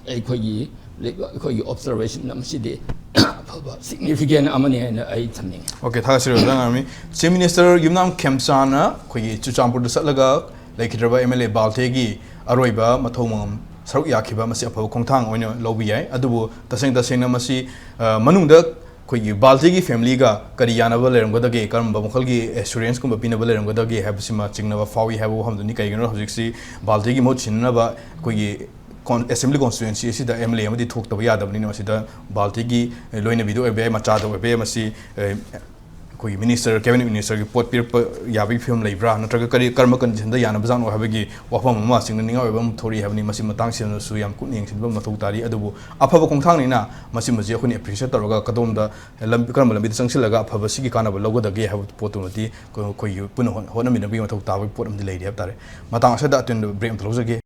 ꯑꯩꯈꯣꯏꯒꯤ ꯑꯩꯈꯣꯏꯒꯤ ꯑꯣꯕꯖꯔꯕꯦꯁꯟ ꯑꯃꯁꯤꯗꯤ ꯑꯐꯕ ꯁꯤꯒꯅꯤꯐꯤꯀꯦꯟ ꯑꯃꯅꯤ ꯍꯥꯏꯅ ꯑꯩ ꯊꯝꯅꯤꯡꯉꯤ꯫ ꯑꯣꯀꯦ, ꯊꯥꯒꯠꯆꯔꯤ ꯑꯣꯖꯥ ꯉꯥꯃꯤ꯫ ꯆꯤꯐ ꯃꯤꯅꯤꯁꯇꯔ ꯌꯨꯝꯅꯥꯝ ꯈꯦꯝꯆꯥꯅ ꯑꯩꯈꯣꯏꯒꯤ ꯆꯨꯔꯆꯥꯟꯄꯨꯔꯗ ꯆꯠꯂꯒ ꯂꯩꯈꯤꯗ꯭ꯔꯕ ꯑꯦꯝ ꯑꯦꯜ ꯑꯦ ꯕꯥꯜꯇꯦꯒꯤ ꯑꯔꯣꯏꯕ ꯃꯊꯧ ꯃꯉꯝ ꯁꯔꯨꯛ ꯌꯥꯈꯤꯕ ꯃꯁꯤ ꯑꯐꯕ ꯈꯣꯡꯊꯥꯡ ꯑꯣꯏꯅ ꯂꯧꯕ ꯌꯥꯏ꯫ ꯑꯗꯨꯕꯨ ꯇꯁꯦꯡ ꯇꯁꯦꯡꯅ ꯃꯁꯤ, ꯑ, ꯃꯅꯨꯡꯗ ꯑꯩꯈꯣꯏꯒꯤ ꯕꯥꯜꯇꯦꯒꯤ ꯐꯦꯃꯤꯂꯤꯒ ꯀꯔꯤ ꯌꯥꯅꯕ ꯂꯩꯔꯝꯒꯗꯒꯦ, ꯀꯔꯝꯕ ꯃꯈꯜꯒꯤ ꯑꯦꯁꯨꯔꯦꯟꯁꯀꯨꯝꯕ ꯄꯤꯅꯕ ꯂꯩꯔꯝꯒꯗꯒꯦ ꯍꯥꯏꯕꯁꯤꯃ ꯆꯤꯡꯅꯕ ꯐꯥꯎꯏ ꯍꯥꯏꯕ ꯋꯥꯐꯝꯗꯨꯅꯤ꯫ ꯀꯩꯒꯤꯅꯣ ꯍꯧꯖꯤꯛꯁꯤ ꯕꯥꯜꯇꯦꯒꯤ ꯃꯍꯨꯠ ꯁꯤꯟꯅꯅꯕ ꯑꯩꯈꯣꯏꯒꯤ ꯀꯣꯟ-, ꯑꯦꯁꯦꯝꯕ꯭ꯂꯤ ꯀꯣꯟꯁꯇꯤꯇ꯭ꯋꯦꯟꯁꯤ ꯑꯁꯤꯗ ꯑꯦꯝ ꯑꯦꯜ ꯑꯦ ꯑꯃꯗꯤ ꯊꯣꯛꯇꯕ ꯌꯥꯗꯕꯅꯤꯅ ꯃꯁꯤꯗ ꯕꯥꯜꯇꯦꯒꯤ ꯂꯣꯏꯅꯕꯤꯗ ꯑꯣꯏꯕ ꯌꯥꯏ, ꯃꯆꯥꯗ ꯑꯣꯏꯕ ꯌꯥꯏ, ꯃꯁꯤ, ꯑ, ꯑꯩꯈꯣꯏꯒꯤ ꯃꯤꯅꯤꯁꯇꯔ, ꯀꯦꯕꯤꯅꯦꯠ ꯃꯤꯅꯤꯁꯇꯔꯒꯤ ꯄꯣꯠ ꯄꯤꯔꯛꯄ ꯌꯥꯕꯒꯤ ꯐꯤꯕꯝ ꯂꯩꯕ꯭ꯔꯥ, ꯅꯠꯇ꯭ꯔꯒ ꯀꯔꯤ, ꯀꯔꯝꯕ ꯀꯟꯗꯤꯁꯟꯗ ꯌꯥꯅꯕꯖꯥꯠꯅꯣ ꯍꯥꯏꯕꯒꯤ ꯋꯥꯐꯝ ꯑꯃ ꯆꯤꯡꯅꯅꯤꯡꯉꯥꯏ ꯑꯣꯏꯕ ꯑꯃ ꯊꯣꯔꯛꯏ ꯍꯥꯏꯕꯅꯤ꯫ ꯃꯁꯤ ꯃꯇꯥꯡꯁꯤꯗꯁꯨ ꯌꯥꯝ ꯀꯨꯞꯅ ꯌꯦꯡꯁꯤꯟꯕ ꯃꯊꯧ ꯇꯥꯔꯤ꯫ ꯑꯗꯨꯕꯨ ꯑꯐꯕ ꯈꯣꯡꯊꯥꯡꯅꯤꯅ ꯃꯁꯤꯃꯁꯤ ꯑꯩꯈꯣꯏꯅ ꯑꯦꯄ꯭ꯔꯤꯁꯤꯌꯦꯠ ꯇꯧꯔꯒ ꯀꯗꯣꯝꯗ ꯂꯝ-, ꯀꯔꯝꯕ ꯂꯝꯕꯤꯗ ꯆꯪꯁꯤꯜꯂꯒ ꯑꯐꯕꯁꯤꯒꯤ ꯀꯥꯟꯅꯕ ꯂꯧꯒꯗꯒꯦ ꯍꯥꯏꯕ ꯄꯣꯠꯇꯨꯃꯗꯤ ꯑꯩꯈꯣꯏ-, ꯑꯩꯈꯣꯏꯒꯤ ꯄꯨꯟꯅ ꯍꯣꯠ-, ꯍꯣꯠꯅꯃꯤꯟꯅꯕꯒꯤ ꯃꯊꯧ ꯇꯥꯕꯒꯤ ꯄꯣꯠ ꯑꯃꯗꯤ ꯂꯩꯔꯤ ꯍꯥꯏꯕ ꯇꯥꯔꯦ꯫ ꯃꯇꯥꯡ ꯑꯁꯤꯗ ꯑꯇꯦꯟꯕ ꯕ꯭ꯔꯦꯛ ꯑꯃꯇ ꯂꯧꯖꯒꯦ꯫